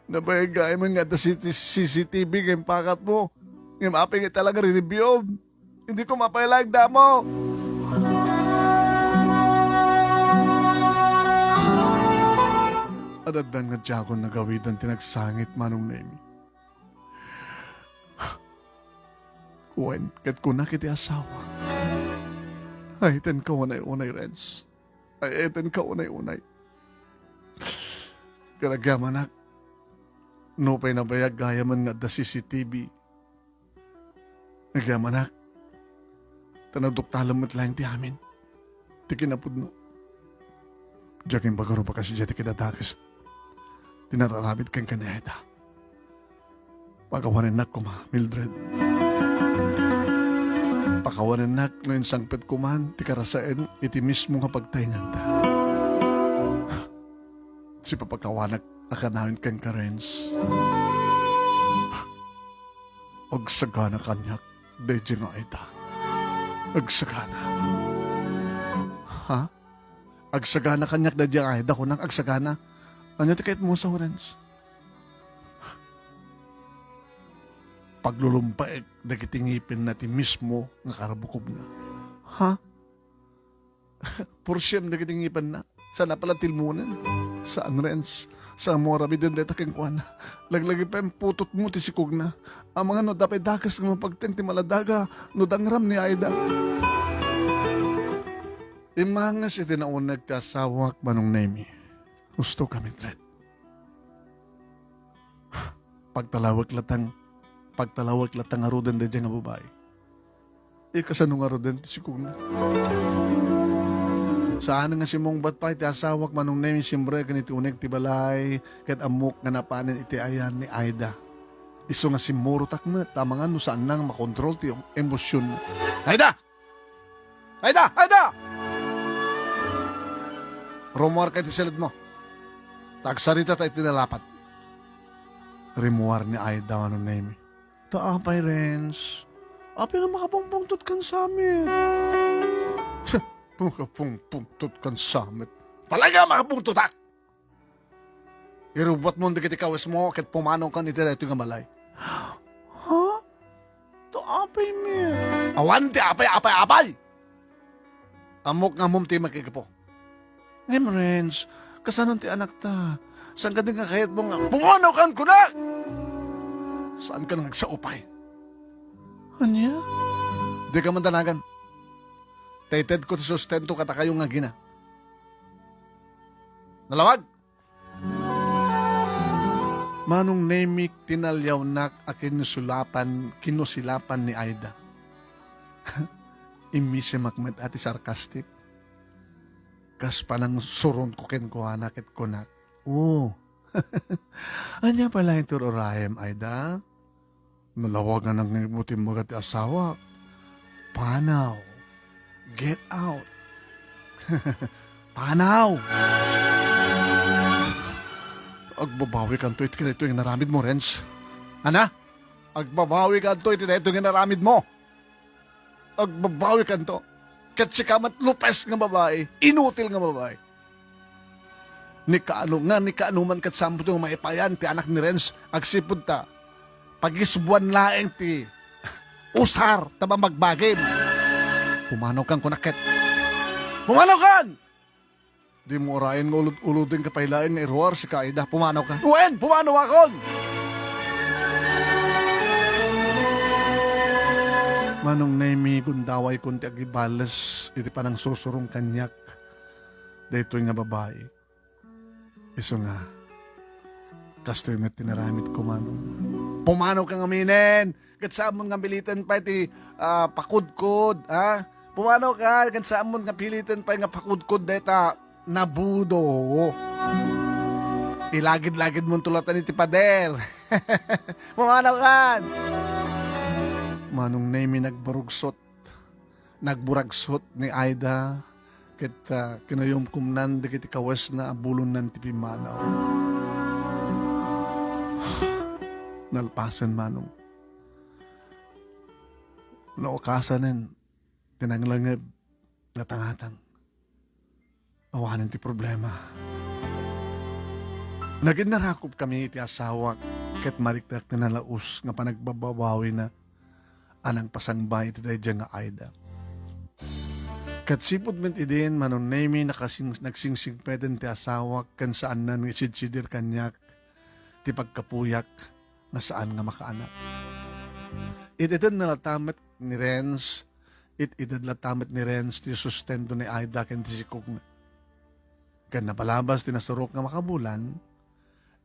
Nabayag gayam nga adda C C T V nga impakatmo. Ngem apay nga ita laeng nga re-reviewem? Hindi ko mapailaig damo. Adaddan nga diakon nagawidan ti nagsangit, Manong Nemi. Wen, ket kunak iti asawak, "Ay-ayatenka unay-unay, Renz. Ay-ayatenka unay-unay." Ket agyamanak, nupay nabayag gayamen nga adda C C T V, agyamanak, ta naduktalem met laeng ti amin ti kinapudno. Diak imbag a rumbakasdiay ti kinadakes ti nararamid kenka ni Aida. Pakawanennak koma, Mildred. Pakawanennak no insangpet koman ti karasaen iti mismo nga pagtaenganta. Sipapakawanak a kanayon kenka, Renz. Agsagana kaniak daydiay nga Aida. Agsagana. Ha? Agsagana kaniak daydiay nga Aida, kunak, agsagana. Ania ti kayatmo, Renz? Paglulumbaek dagiti ngipenna ti mismo nga karabukobna. Ha? Pursiem dagiti ngipenna. Saan a pala tilmonen. Saan, Renz. Saan mo aramiden dayta kenkuana. Laglagipen putotmo ti sikogna. Amangan no adda pay dakes nga mapagteng ti maladaga no dangram ni Aida. Immanges iti nauneg ti asawak, Manong Nemi. Husto kami, Red. Pagtalawek latang, pagtalawek latang ngaruden daydiay nga babai. Ikasano ngaruden ti sikogna? Saan nga simmungbat pay ti asawak, Manong Nemi, siempre ken iti uneg ti balay, ket ammok nga napanen iti ayan ni Aida. Isu nga simmurotak met, amangan no saanna nga makontrol ti emosion. Aida! Aida! Aida! Rumuarka iti siledmo. Ta agsarita ta iti nalapat. Rimmuar ni Aida, Manong Nemi. Ta apay, Renz? Apay nga makapungpungtotkan sa amin? Makapungpungtotkan sa amin? Talaga makapungtotak! Irubuatmon dagiti kawesmo ket pumanawkan iti daytoy nga balay. Ha? Ta apay met? Awan ti apay, apay, apay! Ammok nga ammom ti makigapu. Ngem, Renz, kasano ti anakta? Saan kadi nga kayatmo nga pumanawkan, kunak? Saanka nga agsao pay? Ania? Dika man danagan. Ta itedko ti sustento kadakayo nga agina. Nalawag! Manong Nemi, tinaliawnak a kinusulapan, kinusilapan ni Aida. Immisimak met a ti sarcastic. Kas panangsuronko kenkuana ket kunak, "Oh, ania pay laeng ti ur-urayem, Aida?" Nalawagan nga immuteng magati asawak. Panaw. Get out. Panaw! Agbabawikanto iti daytoy nga inaramidmo, Renz. Ana? Agbabawikanto iti daytoy nga inaramidmo. Agbabawikanto. Ket sika met, lupes nga babai, inutil nga babai. Ni kaano nga, ni kaano man ket saanto nga maipayan ti anak ni Renz agsipud ta pagisbuan laeng ti usar ta bambagbagim. Pumanawkan kunak ket. Pumanawkan! Dimo urayen nga ulod-uloden ka pay laeng nga iruar sika, Aida. Pumanawka. Wen, pumanawakon! Manong Nemi, gundawaykon ti agibales iti panangsursurong kaniak daytoy nga babai. Isu nga, kastoy met ti naramidko, Manong. Pumanawka ngaminen! Ket saanmon nga piliten pay ti, ah, pakudkod, ha? Pumanawka, ket saanmon nga piliten pay nga pakudkod dayta nabudo. Ilagid-lagidmonto latta iti pader. Pumanawkan! Manong Nemi, nagburugsot. Nagburagsot ni Aida ket, ah, kinuyumkumnan dagiti kawesna a bulonnan ti pimmanaw. Nalpasen, Manong. Naukasanen ti nanglangeb nga tangatang. Awanen ti problema. Naginnarakop kami iti asawak ket mariknak ti nalaus nga panagbabawawina a nagpasangbaay iti daydiay nga Aida. Ket sipud met idin, Manong Nemi, nakasing-, nagsingsingpeten ti asawak ken saannan nga isidsidir kaniak ti pagkapuyak nga saan nga makaanak. It-itedna latta met ni Renz, it-ited latta met ni Renz ti sustento ni Aida ken ti sikogna. Ken napalabas ti nasurok nga makabulan,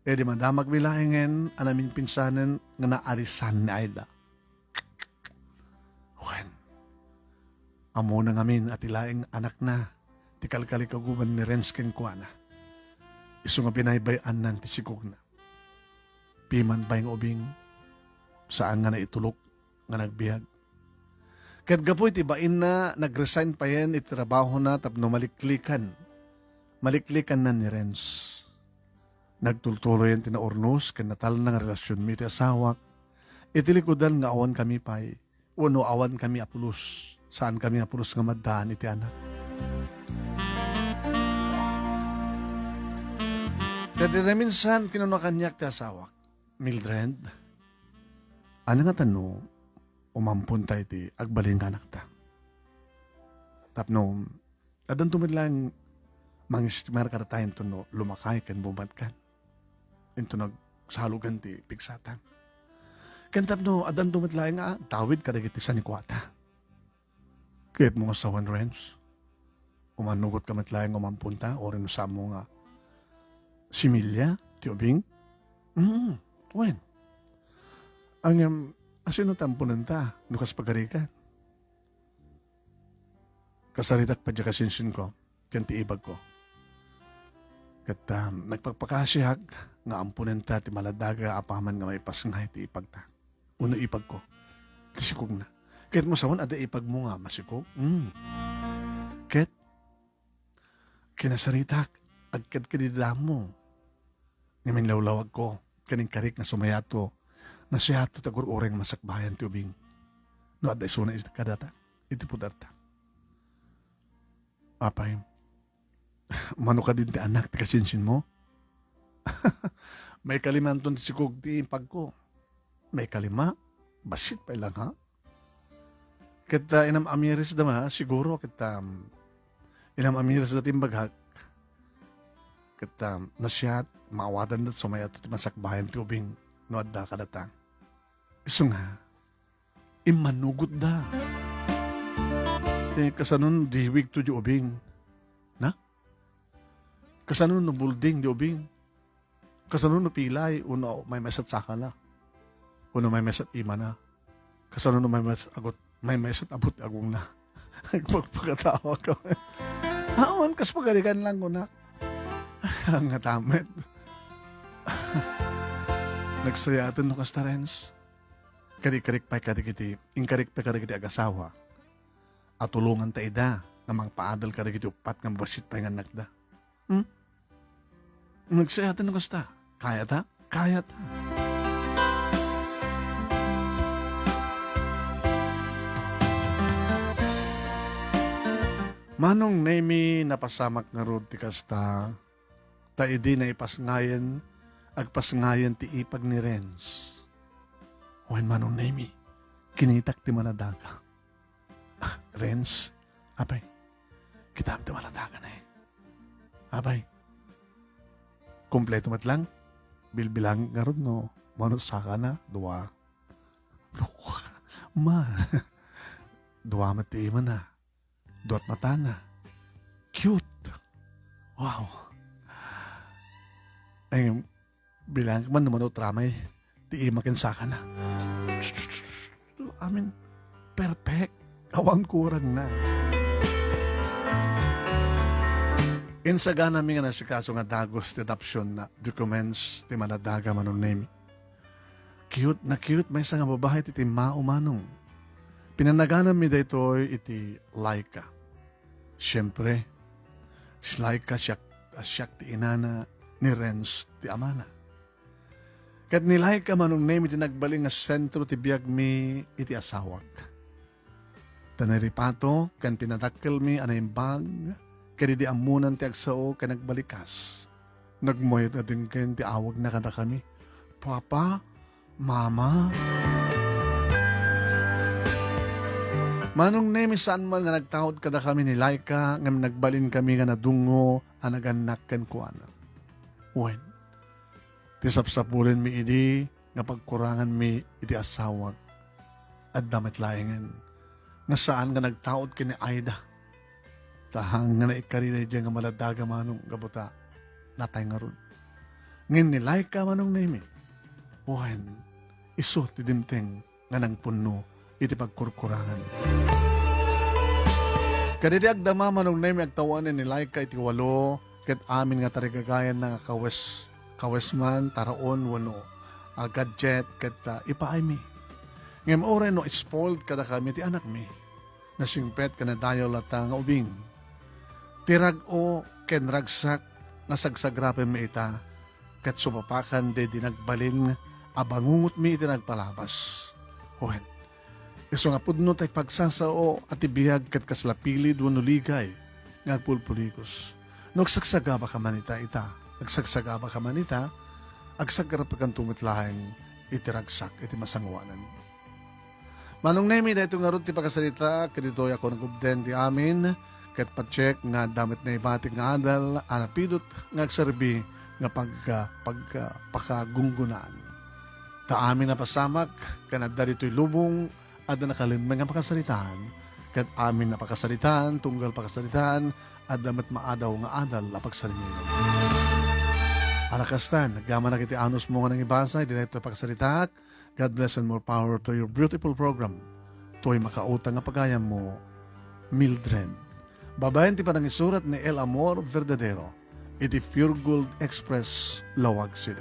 idi madamagmi laengen a naminpinsanen nga naarisan ni Aida. Wen, ammona ngamin a ti laeng anakna ti kalkalikaguban ni Renz kenkuana. Isu nga binaybay-annan ti sikogna. Piman pay nga ubing, saan nga naitulok nga nagbiag. Ket gapu iti bainna, nag-resign payen iti trabahona tapno maliklikan. Maliklikanna ni Renz. Nagtultuloyen ti naurnos ken natalna nga relasionmi iti asawak. Iti likudan nga awankami pay, wenno awankami a pulos, saankami a pulos nga maddaan iti anak. Ket iti naminsan, kinuna kaniak ti asawak, "Mildred, ania ngata no umamponta iti agbalin nga anakta? Tapno addanto met laeng mangistimar kadatayo inton no lumakay ken bumadkan, inton nagsalogan ti pigsatan. Ken tapno addanto met laeng nga agtawid kadagiti sanikuata." Kayatmo nga sawen, Renz? Umanugot ka met laeng nga umamponta, uray no saanmo nga similya ti ubing? Mm, wen. Ngem, asino ti amponenta no kas pagarikan? Kasaritak pay diay kasinsinko ken ti ibagko. Ket, um, nagpakpakasiak nga amponenta ti maladaga apaman nga maipasngay ti ibagta wenno ibagko, ti sikogna. Ket mo sawen, adda ibagmo nga masikog? Mm. Ket kinasaritak, agkadkadi damo. Ngem inlawlawagko ken inkarik nga sumayato, nasiato ti agur-uray nga masakbayan ti ubing no adda isuna iti kadata, iti puderta. Apay, mano kadin ti anak ti kasinsinmo? Maikalimanton ti sikog ti ibagko. Maikalima, bassit pay lang, ha? Ket, ah, inam-amiresda ma, siguro, ket, um, inam-amiresda ti imbagak. Ket, um, nasiat, maawatanda sumayato ti masakbayan ti ubing no adda kadata. Isu nga, immanugotda. Eh, kasano no diwigto diay ubing? Na? Kasano no bulding diay ubing? Kasano no pilay, wenno maymaysa ti sakana? Wenno maymaysa ti imana? Kasano no maymaysa agut-, maymaysa abut ti agongna? Nagpakpakatawa ka. Awan, kas pagarikan lang kuna. Nga tamet. Nagsayaten no kasta, Renz. Kadi-, karik pay kadagiti, inkarik pay kadagiti agasawa a tulonganta ida nga mangpaadal kadagiti uppat nga mabassit pay nga annakda. Hmm? Nagsayaten no kasta. Kayata? Kayata. Manong Nemi, napasamak ngarud ti kasta, ta idi naipasngayen, agpasngayen ti ipag ni Renz. Wen, Manong Nemi, kinitak ti maladaga. Ah, Renz, apay, kitam ti maladaga na eh. Apay, kompleto met lang. Bilbilang ngarud no mano sakana, dua. Ma, dua met ti imana. Duat matana. Cute. Wow. Ay, bilang man no mano ti ramay ti ima ken sakana. Amin, perfect. Awan kurang na. Insaganami nga nasikaso nga dagus ti adoption na documents ti maladaga, Manong Nemi. Cute na cute, maysa nga babai ti timmao, Manong. Pinanagananmi daytoy iti Laika. Siempre, si Laika siak, siak ti inana, ni Renz ti amana. Ket ni Laika, Manong Nemi, ti nagbalin nga sentro ti biagmi iti asawak. Ta naripato ken pinadakkelmi a naimbag, ket idi ammonan ti agsao ken nagbalikas, nagmayat a denggen ti awagna kadakami, "Papa, Mama." Manong Nemi, saan man nga nagtaud kadakami ni Laika, ngem nagbalinkami nga nadungngo a nagannak kenkuana. Wen, ti sapsapulenmi idi nga pagkuranganmi iti asawak, adda met laengen nga saan nga nagtaud ken ni Aida. Ta haan nga naikarina idiay nga maladaga, Manong, gapu ta natay ngarud. Ngem ni Laika, Manong Nemi, wen, isu ti dimteng nga nangpunno iti pagkurkurangan. Kadidi agdama, Manong Nemi, agtawanen ni Laika iti walo ket amin nga tarigagayanna nga kawes, kawes man, taraon, wenno a gadget ket, ah, ipaaymi. Ngem uray no spoiled kadakami ti anakmi, nasingpet ken nadayaw latta nga ubing. Ti rag-o ken ragsak nga sagsagrapenmi ita, ket supapakan daydi nagbalin a bangungotmi iti nagpalabas. Wen, isu nga pudno ti pagsasao a ti biag ket kasla pilid wenno ligay nga agpulpulikos. No agsagsagabaka man ita, ita, agsagsagabaka man ita, agsagarapkanto met laeng iti ragsak iti masangoanan. Manong Nemi, daytoy ngarud ti pakasarita, ket ditoy ako nagubden ti amin, ket patiek nga adda met naibatik nga adal a napidot nga agserbi nga pagka-, pagka-, pakagunggunaan. Ta amin a pasamak, ken adda ditoy lubong, adda nakalemmeng a pakasaritaan, ket amin a pakasaritaan, tunggal pakasaritaan, adda met maadaw nga adal a pagsarmigan. Ala kastan, agyamanak iti anusmo nga nangibasa, iti daytoy pakasaritaak, God bless and more power to your beautiful program. Toy makautang nga pagayammo, Mildred. Babaen ti panangisurat ni El Amor Verdadero iti Pure Gold Express, Laoag City.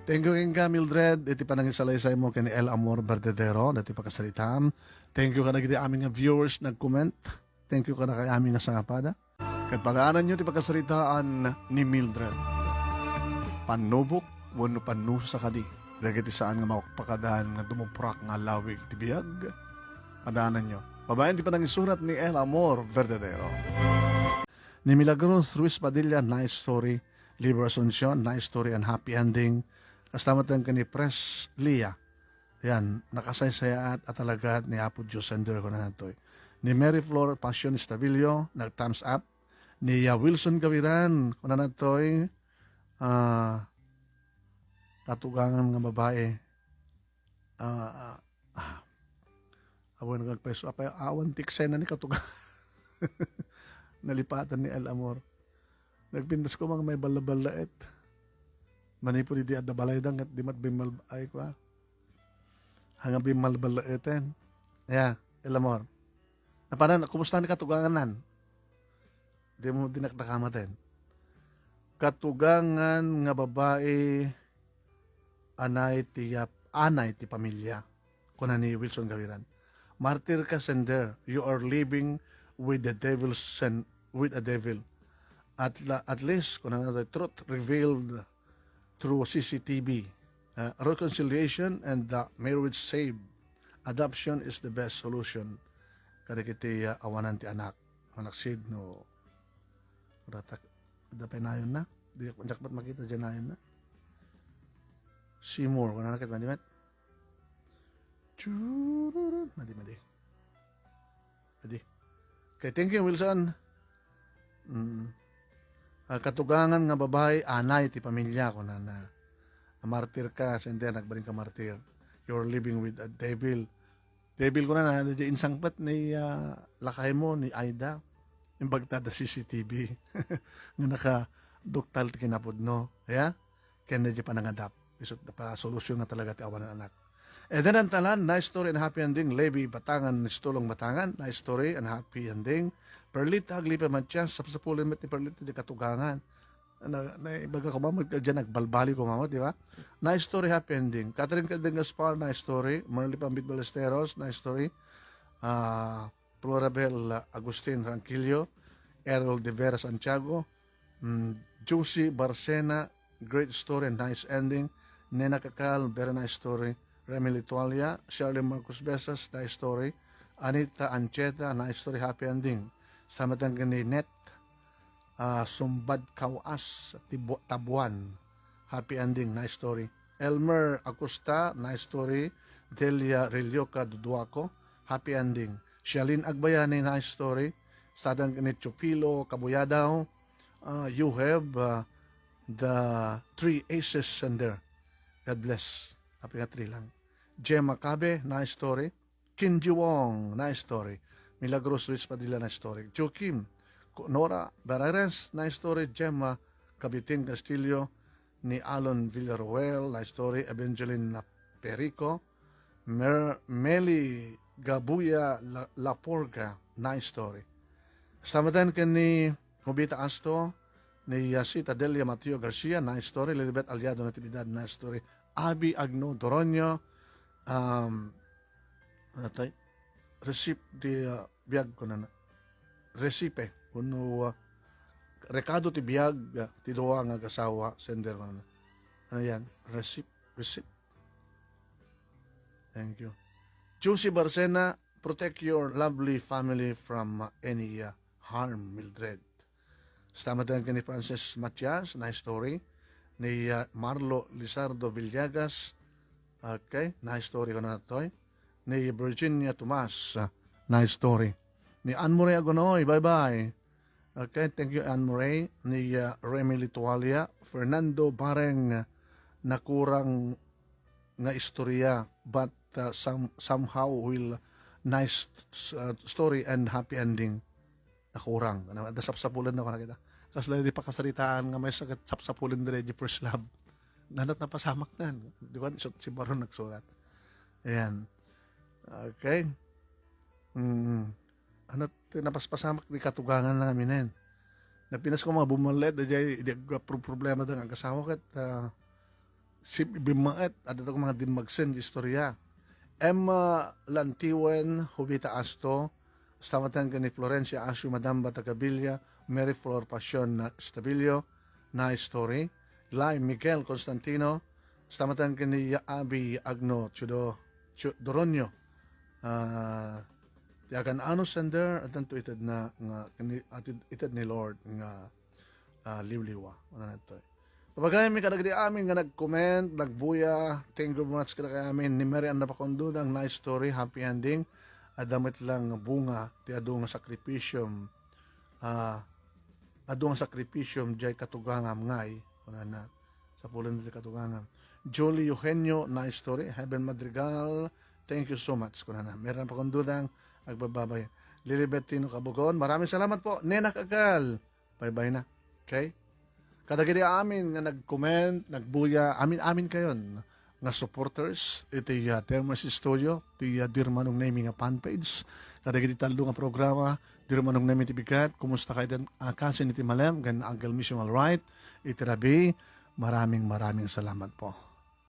Thank you kenka, Mildred, iti panangisalaysaymo ken ni El Amor Verdadero, dati pakasaritam. Thank you kadagiti amin nga viewers nag-comment. Thank you kadagiti amin nga sangapada. Ket pagaananyo ti pakasaritaan ni Mildred. Pannubok wenno pannusa kadi dagiti saan nga mapakadaan nga dumuprak nga alawig ti biag? Pagaananyo. Babaen ti panangisurat ni El Amor Verdadero. Ni Milagros Ruiz Padilla, nice story. Liber Asuncion, nice story and happy ending. Kasta met ken ni Pres Lia. Yan, nakasaysayaat a talaga ni Apo Dios, sender, kuna natoy. Ni Mary Flor Passion Estavillo, nag-thumbs up. Ni, ah, Wilson Gawiran, kuna natoy, ah, katugangan nga babae. Ah, ah, ah, awan nga agpaiso, apay, awan ti eksena ni katugang. Nalipatan ni El Amor. Nagpintas ko, mga may balla-ballaet. Manipud idi adda balayda, ket di mat bimmal-, ay, kwa. Hanga bimmal-ballaeten. Ya, El Amor. Napanan, kumusta ni katuganganan? Di mo dinakdakamaten. Katugangan nga babae, anay ti yap-, anay ti pamilya. Kuna ni Wilson Gawiran. Martir ka, sender. You are living with the devil, sen-, with a devil. At la-, at least, kuna na, the truth revealed through C C T V. Uh, reconciliation and the marriage saved. Adoption is the best solution. Kadagiti, uh, awanan ti anak. Manaksid no, ratak, da pay nayon na. Di, diak met makita dyan nayon na. Seymour, kuna na ket, madi met. Chururun. Madi, madi. Madi. Okay, thank you, Wilson. Mm. Ah, katugangan nga babae, anay ti pamilya, kunana. Martir ka, sender, nagbalin ka martir. You're living with a devil. Devil, kunana, di insangpet ni, ah, lakay mo, ni Aida. Imbagta da C C T V. Nga nakaduktal ti kinapudno. Ya? Ken di panangadap. Isut pa solution nga talaga ti awanan anak. Eden Antalan, nice story and happy ending. Levi Batangan, Nistulong Batangan, nice story and happy ending. Perlita Aglipa Matias, sapsapulin met ni Perlita di katugangan. Na, na, ibaga ko, mamut, diyan nagbalbali ko, mamut, di ba? Nice story, happy ending. Catherine Calvin Gaspar, nice story. Merly Pambit Ballesteros, nice story. Ah, Florabel Agustin Ranquillo, Errol de Vera Santiago, mm, Josie Barcena, great story and nice ending. Nena Kakal, very nice story. Remy Litualia, Shirley Marcos Besas, nice story. Anita Ancheta, nice story, happy ending. Salamat ken ni Net, ah, Sumbad Kawas, Tibu-, Tabuan, happy ending, nice story. Elmer Acosta, nice story. Delia Relioca Duduaco, happy ending. Shalin Agbayani, nice story. Sadang ni Chupilo Kabuyadaw, ah, you have, ah, the three aces and there. God bless. Happy nga three lang. Gemma Cabe, nice story. Kim Ji Wong, nice story. Milagros Luis Padilla, nice story. Joaquim, Nora Barreres, nice story. Gemma Cabitin Castillo, ni Alon Villaruel, nice story. Evangeline Naperico, Mer-, Meli Gabuya La-, Laporga, nice story. Salamat ken ni Jovita Asto, ni Yasita Delia Mateo Garcia, nice story. Lilibet Aliado Natividad, nice story. Abi Agno Doronio, um, ano tayo? Receipt di, uh, biag ko na na. Recipe. Wenno, ah, rekado ti biag, ah, ti dua nga agasawa, sender, ano na. Ano yan? Receipt? Receipt? Thank you. Juicy Barcena, protect your lovely family from, uh, any, uh, harm, Mildred. Stamatan ken ni Francis Matias, nice story. Ni, uh, Marlo Lizardo Villagas, okay, nice story ko na toy. Ni Virginia Tomas, uh, nice story. Ni Anne Murray Agonoy, bye-bye. Okay, thank you, Anne Murray. Ni, uh, Remy Litualia, Fernando Bareng, uh, nakurang nga istorya, but, uh, some-, somehow will nice, uh, story and happy ending. Nakurang. Ano, adda sapsapulen na ko nakita. Kasla di pakasaritaan nga may sakit sapsapulen diri di first love. Nanat napasamak nan. Di ba? So, si Baron nagsurat. Ayan. Okay. Mm. Ano, ti napaspasamak di katugangan na kami nen. Napinas ko mga bumalet, da jay, di agga pro-, problema da nga agasawa ket, ah, si bimmaet, adda to mga dimmagsen di istorya. Emma Lantiwen, Jovita Asto, stamatan ken ni Florencia Asio, Madam Batagabilia, Mary Flor Pasion na Estabilio, nice story. Lai Miguel Constantino, stamatan ken ni Abi Agno, Chudo, Chu-, Doronio. Ah, ti agan-ano sender, addanto ited na nga, kani-, atid-, ited ni Lord nga, ah, liwliwa. Ano na ito? Pabagaymi kadagiti amin nga nag-comment, nagbuya. Thank you very much kadagiti amin. Ni Mary Ann Napakondudang, nice story, happy ending. Adda met lang nga bunga, ti adu nga sakripisyom. Ah, adu nga sakripisyom, jay katugangam ngay. Kunana, sapulen ti katugangam. Julie Eugenio, nice story. Heaven Madrigal, thank you so much. Kunana, Mary Ann Napakondudang, agbababay. Lilibet Tino Kabugon, maraming salamat po. Nena Kagal, bye-bye na. Okay? Kadagiti amin nga nag-comment, nagbuya, amin-amin kayon nga supporters iti, ah, Termas Studio, ti, ah, Dear Manong Nemy nga fan page. Kadagiti tallo nga programa, Dear Manong Nemy ti bigat, kumusta kayo den? Akasin iti malem, gan Uncle Miss, all right? Iti rabi, maraming, maraming salamat po.